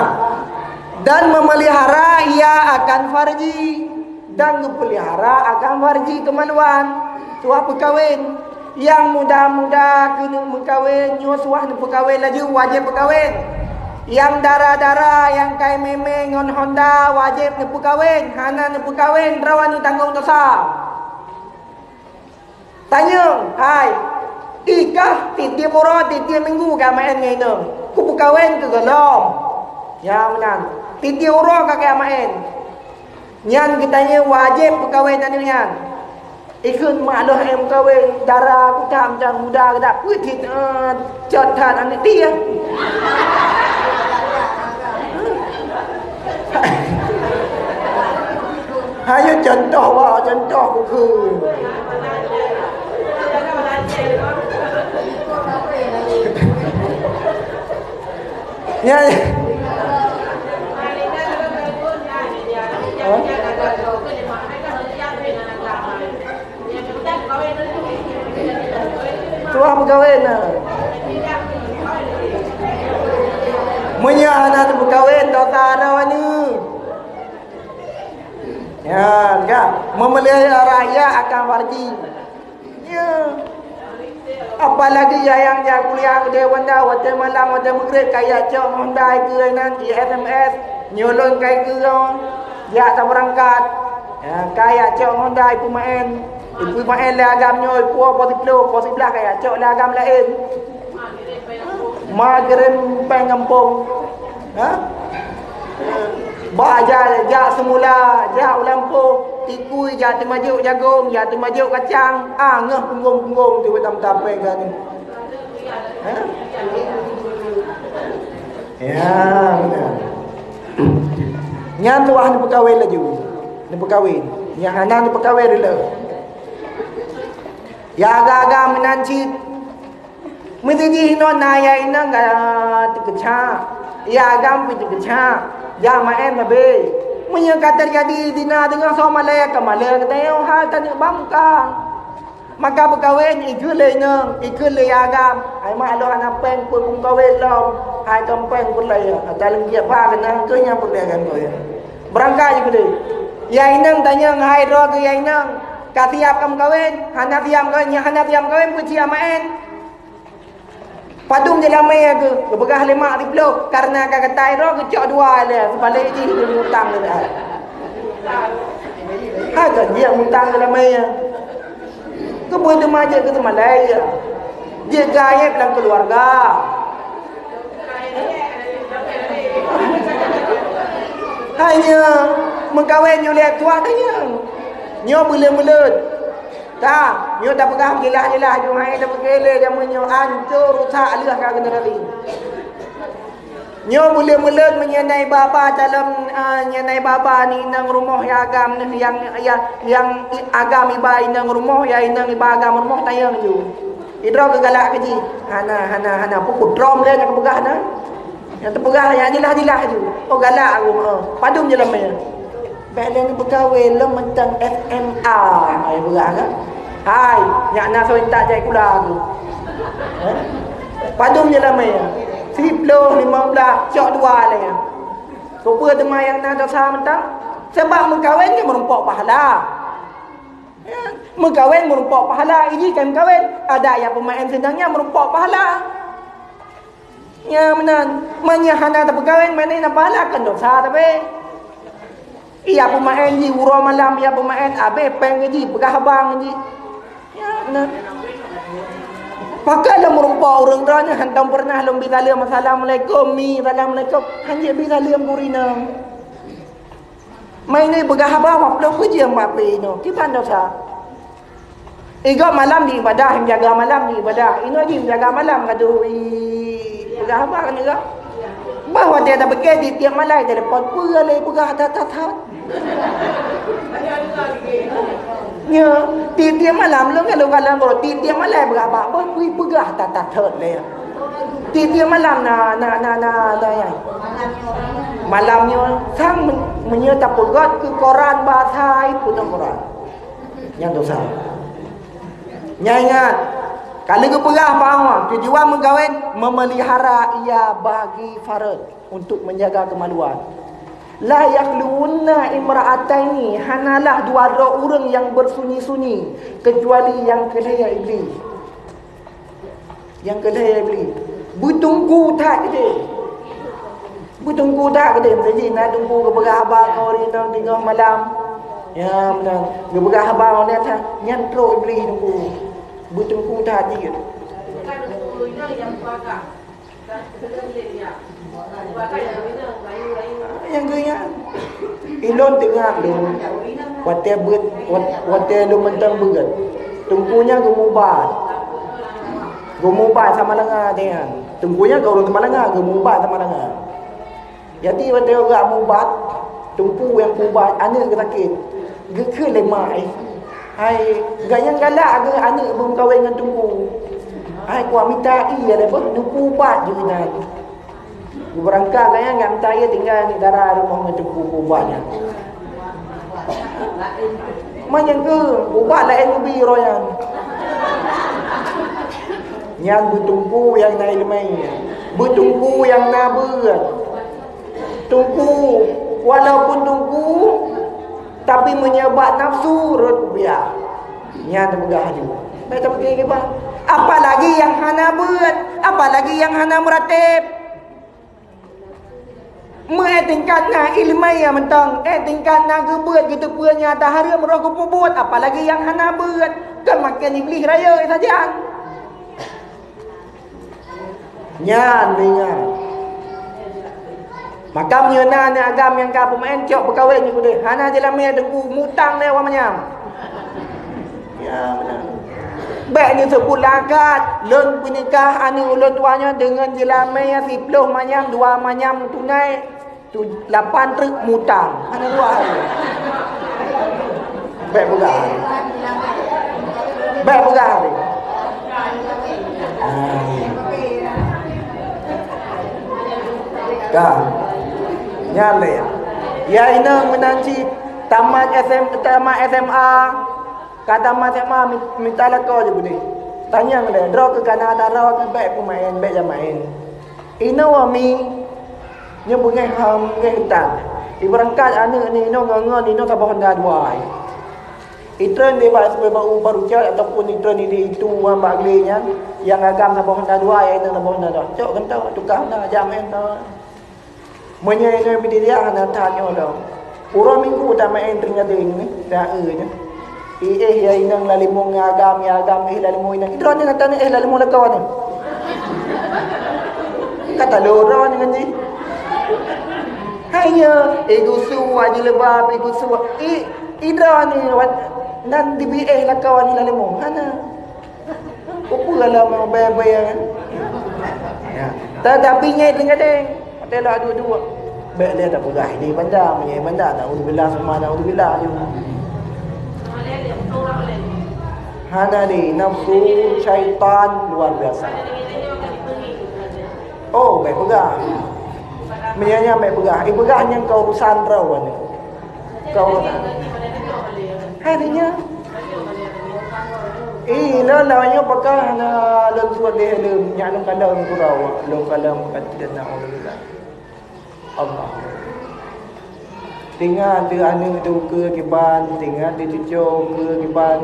Dan memelihara ia akan farji, dan geupeulihara akan farji keumaluan. Tuah peukawen. Nyang muda-muda keuneuk meukawen, nyoe suah neupeukawen laju wajéb peukawen. Nyang dara-dara, nyang kai mémé ngon honda wajéb neupeukawen, hana neupeukawen droe neutanggong dosa. Tanyong, hai, i kah tiep-tiep uroe, tiep-tiep minggu ka maén ngon inong? Kupeukawen keu gohlom. Ya meunan. Tiep-tiep uroe ka kaya maén. Nyan geutanyoe wajéb peukawen aneuk nyan. Ikheun mak lôn em kawen, dara kutam dan muda geudak peutit, eh, cot that aneuk dia. Hayo contoh wa, contoh kukheun. Ya, ya. Hah? Tuah peukawen na. Meunyoe hana teupeukawen, dosa droe nyoe. Ya, ka. Memelihara rakyat akan farji. Ya. Apalagi ya nyang jak kuliah di Wanda, watèe malam, watèe maghrib, kajak cok Honda keu inan, i S M S, nyoe lôn kai keu, jak tabeurangkat. Ya, kajak cok Honda ipeumaén. Ipeumaén lé agam nyoe, ipeuwoe po siplôh, po siblaih kajak cok lé agam laén. Magren péng gampông. Ha? Bah jak, jak seumula, jak u lampôh, tikui jak teumajok jagong, jak teumajok kacang, ah, ngeuh punggong-punggong tu beutang-beutang péng ka ni. Ha? Ya, beuna. Nyan tuah neupeukawen laju. Neupeukawen. Nyang hana neupeukawen rila. Ya agam-agam meunan cit. Meusijih inoe na ya inong ka teukeucak. Ya agam pih teukeucak. Ya maén sabe. Meunyoe ka teujadi zina teungoh soe malée, ka malée geutanyoe hal tanyoe bangka. Maka beukawen ikheun lé inong, ikheun lé ya agam. Hai mak lôn hana péng peuet meukawen lom. Hai tom péng peureulée. Ata leueng jiak ba keunong keu nyang peureulée agam keu ya. Beurangkat jih keudeh. Ya inong tanyong hai droe keu ya inong. Ka siap ka meukawen? Hana siap meukawen, nyang hana siap meukawen peucit amaén. Padum jeulamé geuh, geupeugah lé mak siploh, kareuna ka geutai droe geucok dua lé, sibalek jih geumutang lé. Hai ka jeuet mutang jeulamé. Keupeue teuma jeuet keu teumalée? Jeuet gaéb lam keuluwarga. Hai nyoe, meukawen nyoe lé tuah tanyong. Nyoe buleuen-buleuen. Ka, nyoe tapeugah jeulaih-jeulaih, jeumaéh tapeugah lé jameun nyoe hancô rusak lheueh ka generasi. Nyoe buleuen-buleuen meunyoe na iba-ba calon, eh, nyoe na iba-ba ni inong rumoh ya agam nyoe nyang, ya, nyang i-, agam iba inong rumoh, ya inong iba agam rumoh tayang ju. Idroe geugalak keu jih. Hana, hana, hana. Pukul drom lé nyang peugah na. Nyang teupeugah nyang jeulaih-jeulaih ju. Oh, galak aku, eh. Padum jeulamé. Bèk lé neupeukawen lom mantong S M A. Hai, peugah kan? Hai, nyak na soe intat jai kula tu. Eh? Padum jeulamé. Siploh, limong blaih, cok dua lé. Keupeue teuma nyang na dosa mantong? Sabab meukawen nyan meurumpok pahala. Ya, meukawen meurumpok pahala, iji kan meukawen. Ada ya peumaén seunang nyan meurumpok pahala. Nya meunan, meunyoe hana tapeukawen, meunan na pahala kan dosa tapi. Iya peumaén jih uroe malam, iya peumaén abéh péng jih, peugah abang jih. Nya meunan. Pakon lom meurumpok ureueng droe nyan hantom pernah lom bi saleuem, "Assalamualaikum, Mi, assalamualaikum." Hanjeuet bi saleuem keu ureueng inong. Mai ni peugah haba wak plôh peujeueng bak pih inoe, kiban dosa. Igob malam di ibadah, jaga malam di ibadah. Inoe jih jaga malam gadoh i peugah haba kan igob. Bah watèe tapike tiep-tiep malai telepon, peue lé peugah that-that. Nyo, tiep-tiep malam lôn kan lôn kalon, tiep-tiep malai peugah haba, bah peue peugah that-that lé. Tiep-tiep malam na, na, na, na, na, ya. Malam nyoe sang men-, meunyoe tapeugöt keu koran bahasa ai peunoh koran. Nyan dosa. Nyan ingat, ka lheueh geupeugah bahwa tujuan meukawen memelihara ia bagi fareuet untuk menjaga kemaluan. La yakhluwanna imra'ataini, hanalah dua droe ureueng nyang bersunyi-sunyi, kecuali nyang keulhèe Iblih. Nyang keulhèe Iblih. Beutungku that keudeh. Beutungku that keudeh. Meusajih na tungku geupeugah haba ngon ureueng inong teungoh malam. Ya, meunan. Geupeugah haba ngon nyan that. Nyan trok Iblih tungku. Beutungku that jih. Nyang geuh nyan, ilôn teuingat lôn, watèe beuet, wat-, watèe lôn mantong beuet, teungku nyan geumubat. Geumubat sama langa nyan. Teungku nyan ka ureueng sama langa, geumubat sama langa. Jadi watèe geumubat, teungku nyang mubat aneuk geusakét. Geukheun lé mak, eh. Hai, gobnyan galak keu aneuk beumeukawen ngon teungku. Hai, kuat mita ié lé beuh, teungku ubat jih inan. Geubeurangkat gobnyan ngon mita ié tinggai aneuk dara rumoh ngon teungku ubat nyan. Manyang keu ubat laén ubi roh nyan. Nyan beuteungku nyang na iéleumé. Beuteungku nyang na beuet. Teungku, walaupun teungku, tapi meunyoe bak nafsu rhot kupiah. Nyan teupeugah laju. Bèk tapeuke kiban. Apalagi nyang hana beuet, apalagi nyang hana meuratéb. Meu eh tingkat na iéleumé nyang mantong, eh tingkat na geubeuet geuteupeue nyang hareuem roh geupeubuet, apalagi nyang hana beuet, kan maken Iblih rayeuk sajan. Nyan deungoe. Maka meunyoe na aneuk agam nyang ka peumaén cok peukawen nyoe keudeh, hana jeulamé teungku mutang lé awak manyam. Ya, meunan. Bèk neuseubut lakat, lôn peunikah aneuk ulôn tuha nyoe deungon jeulamé nyang siploh manyam, dua manyam tunai. Tu lapan truk mutang. Hana dua hari. Bèk peugah hari. Bèk peugah hari. Ah. Ka. Nyan lé. Ya, inong meunan cit tamat S M, tamat S M A. Ka tamat S M A mi-, mita lakoe jih beudeh. Tanyong lé, droe keu kana dara keu bèk peumaén, bèk jamaén. Inoe mi, nyoe beungéh ham, beungéh tan. Ibeurangkat aneuk ni inoe ngon-ngon inoe saboh honda dua. Itreun di bak, bak u baru cat ataupun itreun di itu wan bak glé nyan, nyang agam saboh honda dua, nyang inong saboh honda dua. Cok geutanyoe tukang honda, jak maén honda. Meunyoe inoe bidiriah hana that nyoe lom. Uroe Minggu tameu'en teuingat deh nyoe, ta eu nyoe. I éh ya inong lalimong ya agam, ya agam éh lalimong inong. Idroe nyoe gata nyoe éh lalimong lakoe nyoe. Gata lôn droe nyoe ngon jih. Hai nyoe, éh gusue jilbab, éh gusue. I, idroe nyoe wat, nan dibi éh lakoe nyoe lalimong. Hana. Peue lom bèe-bèe kan? Ya. Tatapi nyan teugadeng. Watèe lôn adu-adu. Bèk lé tapeugah ini banda, meunyo banda, naudzubillah summa naudzubillah. Hana lé, nafsu syaitan luar biasa. Oh, bèk peugah. Meunyo nyan bèk peugah. Ipeugah nyan keu urusan droe nyoe. Keu urusan. Hai nyan. Ih, lôn lawan nyoe pakon hana lôn suet lé lôn, nyak lôn kalon keudroe, lôn kalon bukan tidak naudzubillah. Allah. Tinggai teu aneuk teu keue kiban, tinggai teu cucoe keue kiban,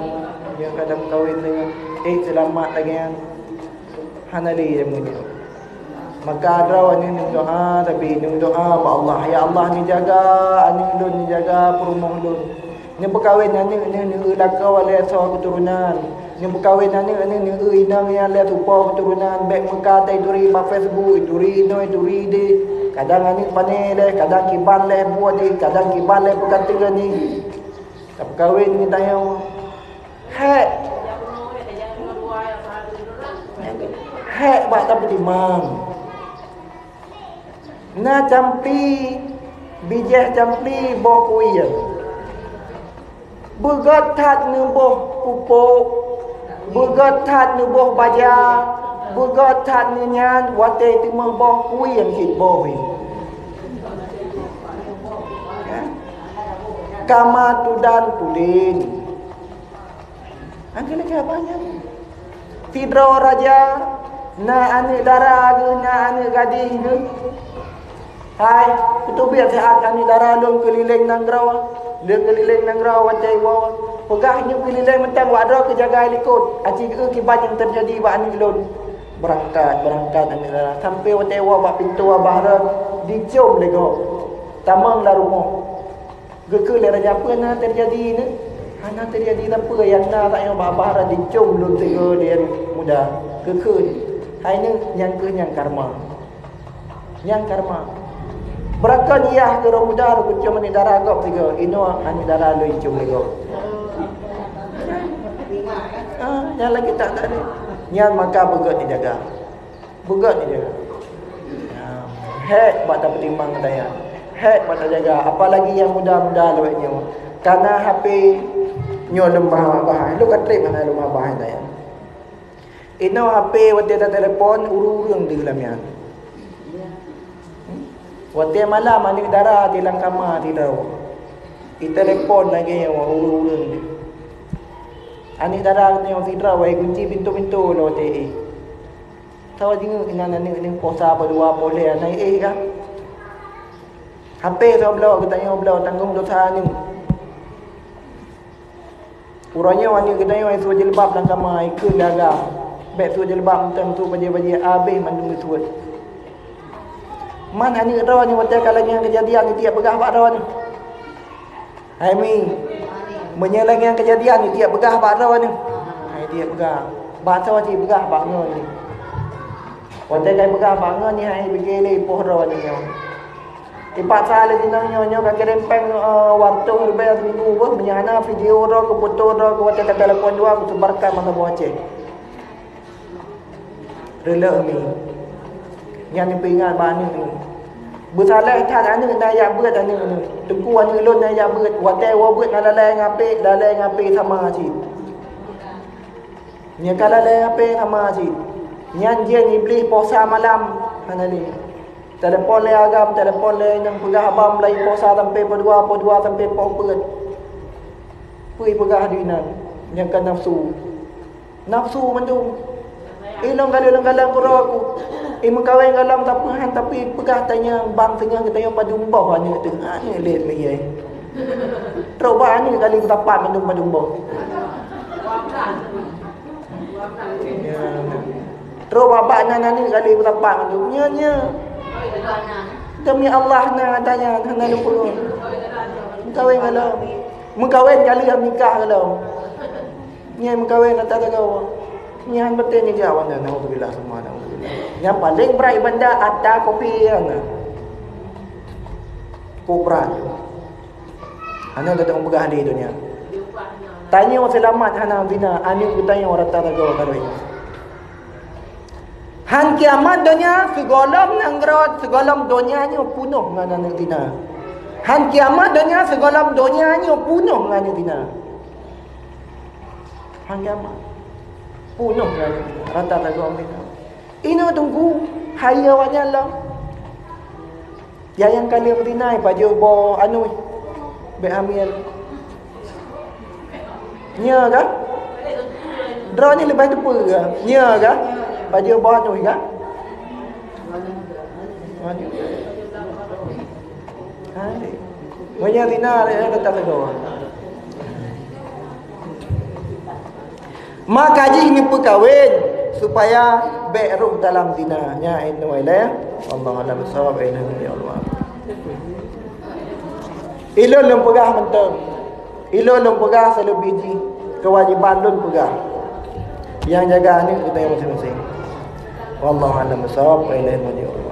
nyang ka meukawen nyoe, eh, seulamat lagèe nyan. Hana lé nyang meunyoe. Maka droe nyoe neudoa, tapi neudoa bak Allah, "Ya Allah, neujaga aneuk lôn, neujaga peurumoh lôn. Neupeukawen aneuk nyoe, neu-eu lakoe lé soe keuturonan. Neupeukawen aneuk nyoe, neu-eu inong nyang lé tupo keuturonan. Bèk meuka taturi bak Facebook, ituri inoe, ituri idéh. Kadang aneuk pané lé, kadang kiban lé buet dih, kadang kiban lé peukateuen dih. Tapeukawen ngon tanyoe." Hék. Hék bak tapeutimang. Na campli, bijéh campli boh kuyeue. Beugöt that neuboh pupuk, beugöt that neuboh baja, beugöt that neunyan watèe teumeuboh kuyeue cit boh. Kama tudan tulin. Angkeuneuk keu apa nyan? Sidroe raja na aneuk dara geuh, na aneuk gadéh geuh. Hai, peuteubiet siat aneuk dara lôn keulileng nanggroe, lôn keulileng nanggroe watèe woe. Peugah nyoe keulileng mantong wak droe keujaga likot, aci geu kiban nyang teujadi bak aneuk lôn. Beurangkat, beurangkat aneuk dara. Sampoe watèe woe bak pintoe babah rot, dicôm lé gob. Tamong lam rumoh. Geukheun lé raja, "Peue na teujadi nyoe?" "Hana teujadi sapeue, nyang na tanyoe babah rot dicôm lôn sigoe lé muda." Geukheun, "Hai nyoe, nyang kheueh nyang karma. Nyang karma. Beurakon yah keu droe muda lôn geucôm aneuk dara gob sigoe, inoe aneuk dara lôn icôm lé gob." Ah, nyan lagèe that tadi. Nyan maka beugöt dijaga. Beugöt je. Hék bak tapeutimang gata nyan. Hék bak tajaga. Apalagi nyang muda-muda lawét nyoe. Kana H P nyoe lôn bah-bah. Lôn ka trép hana lôn bah-bah gata nyan. Inoe H P watèe tatelepon ureueng-ureueng di lam nyan. Watèe malam aneuk dara di lam kama sidroe. Itelepon lagèe nyoe ureueng-ureueng. Aneuk dara geutanyoe sidroe wai kunci pintoe-pintoe lom watèe éh. Sawa jingeuk inan aneuk nyoe poh sa, poh dua, poh lhèe hana éh ka. H P soe bloe, geutanyoe bloe, tanggong dosa aneuk. Uroe nyoe aneuk geutanyoe suet jilbab lam kama, ikheun lé agam. Bèk suet jilbab mantong, suet bajèe-bajèe, abéh mandum geusuet. Man aneuk droeneuh watèe ka lagèe nyan keujadian, itiek peugah bak droeneuh. Hai mi, meunyoe lagèe nyan keujadian, itiek peugah bak droeneuh. Hai itiek peugah. Bak soe cit peugah bak ngon nyoe. Watèe ka ipeugah bak ngon nyoe, hai pike lé ipoh droeneuh nyoe. Ipaksa lé inong nyoe, nyoe ka kirém péng, eh, wartoh ribèe siminggu beuh, meunyoe hana video droe keu, foto droe keu, watèe ka telepon dua, keu seubarkan mata boh Aceh. Reuleuh mi. Nyan peuingat bak aneuk nyoe. Beusalah that aneuk na jak beuet aneuk nyoe. Teungku, aneuk lôn na jak beuet. Watée woe beuet na lalée ngon H P, lalée ngon H P sama cit. Nyan ka lalée ngon H P sama cit. Nyan jén Iblih posa malam hana lé. Telepon lé agam, telepon lé nyang peugah abang mulai posa sampai pukul dua, pukul dua sampai pukul empat. Peue peugah di nan nyang ka nafsu. Nafsu mandum. Eh, lôn galak lôn galak keudroe ku. Eh, meukawen galak tapi han tapi peugah tanyong bang teungoh geutanyong padum boh aneuk teuh. Aneuk lé miyai. Trok bak aneuk kali beutapat mandum padum boh. Ya. Trok bak nan aneuk kali beutapat mandum. Nya, nya. Demi Allah na tanya hana lupa. Meukawen galak. Meukawen galak nikah galak. Nyan meukawen ata tagawa. Nyan beutôi nijak wan nyan, naudzubillah summa naudzubillah. Nyang paléng brat ibadah ata kopi nyan. Kobra. Hana gata peugah di dunia. Tanyoe seulamat hana zina, aneuk geutanyoe rata tagawa kawin. Han kiamat donya sigohlom nanggroe, sigohlom donya nyoe punoh ngon aneuk zina. Han kiamat donya sigohlom donya nyoe punoh ngon aneuk zina. Han kiamat. Punoh ngon aneuk zina. Rata tagawa zina. Inoe teungku, hai awaknyan lom. Nyang, nyang ka lheueh meutinai pajoh boh anui. Bék hamil. Nya ka? Droeneuh leubeh teupeue ka? Nya ka? Pajoh boh anui ka? Anui. Hai. Meunyo zina, eh, tetap tegur. Maka jih neupeukawen supaya bék rôh dalam zina. Nya ilmu ilée. Wallahu a'lam bissawab. Ilmu ya Allah. Ilôn lôn peugah mantong. Ilôn lôn peugah seuleubeh jih keuwajéban lôn peugah. Nyang jaga aneuk geutanyoe maséng-maséng. Wallahu a'lam bissawab. Ilaihi raji'un.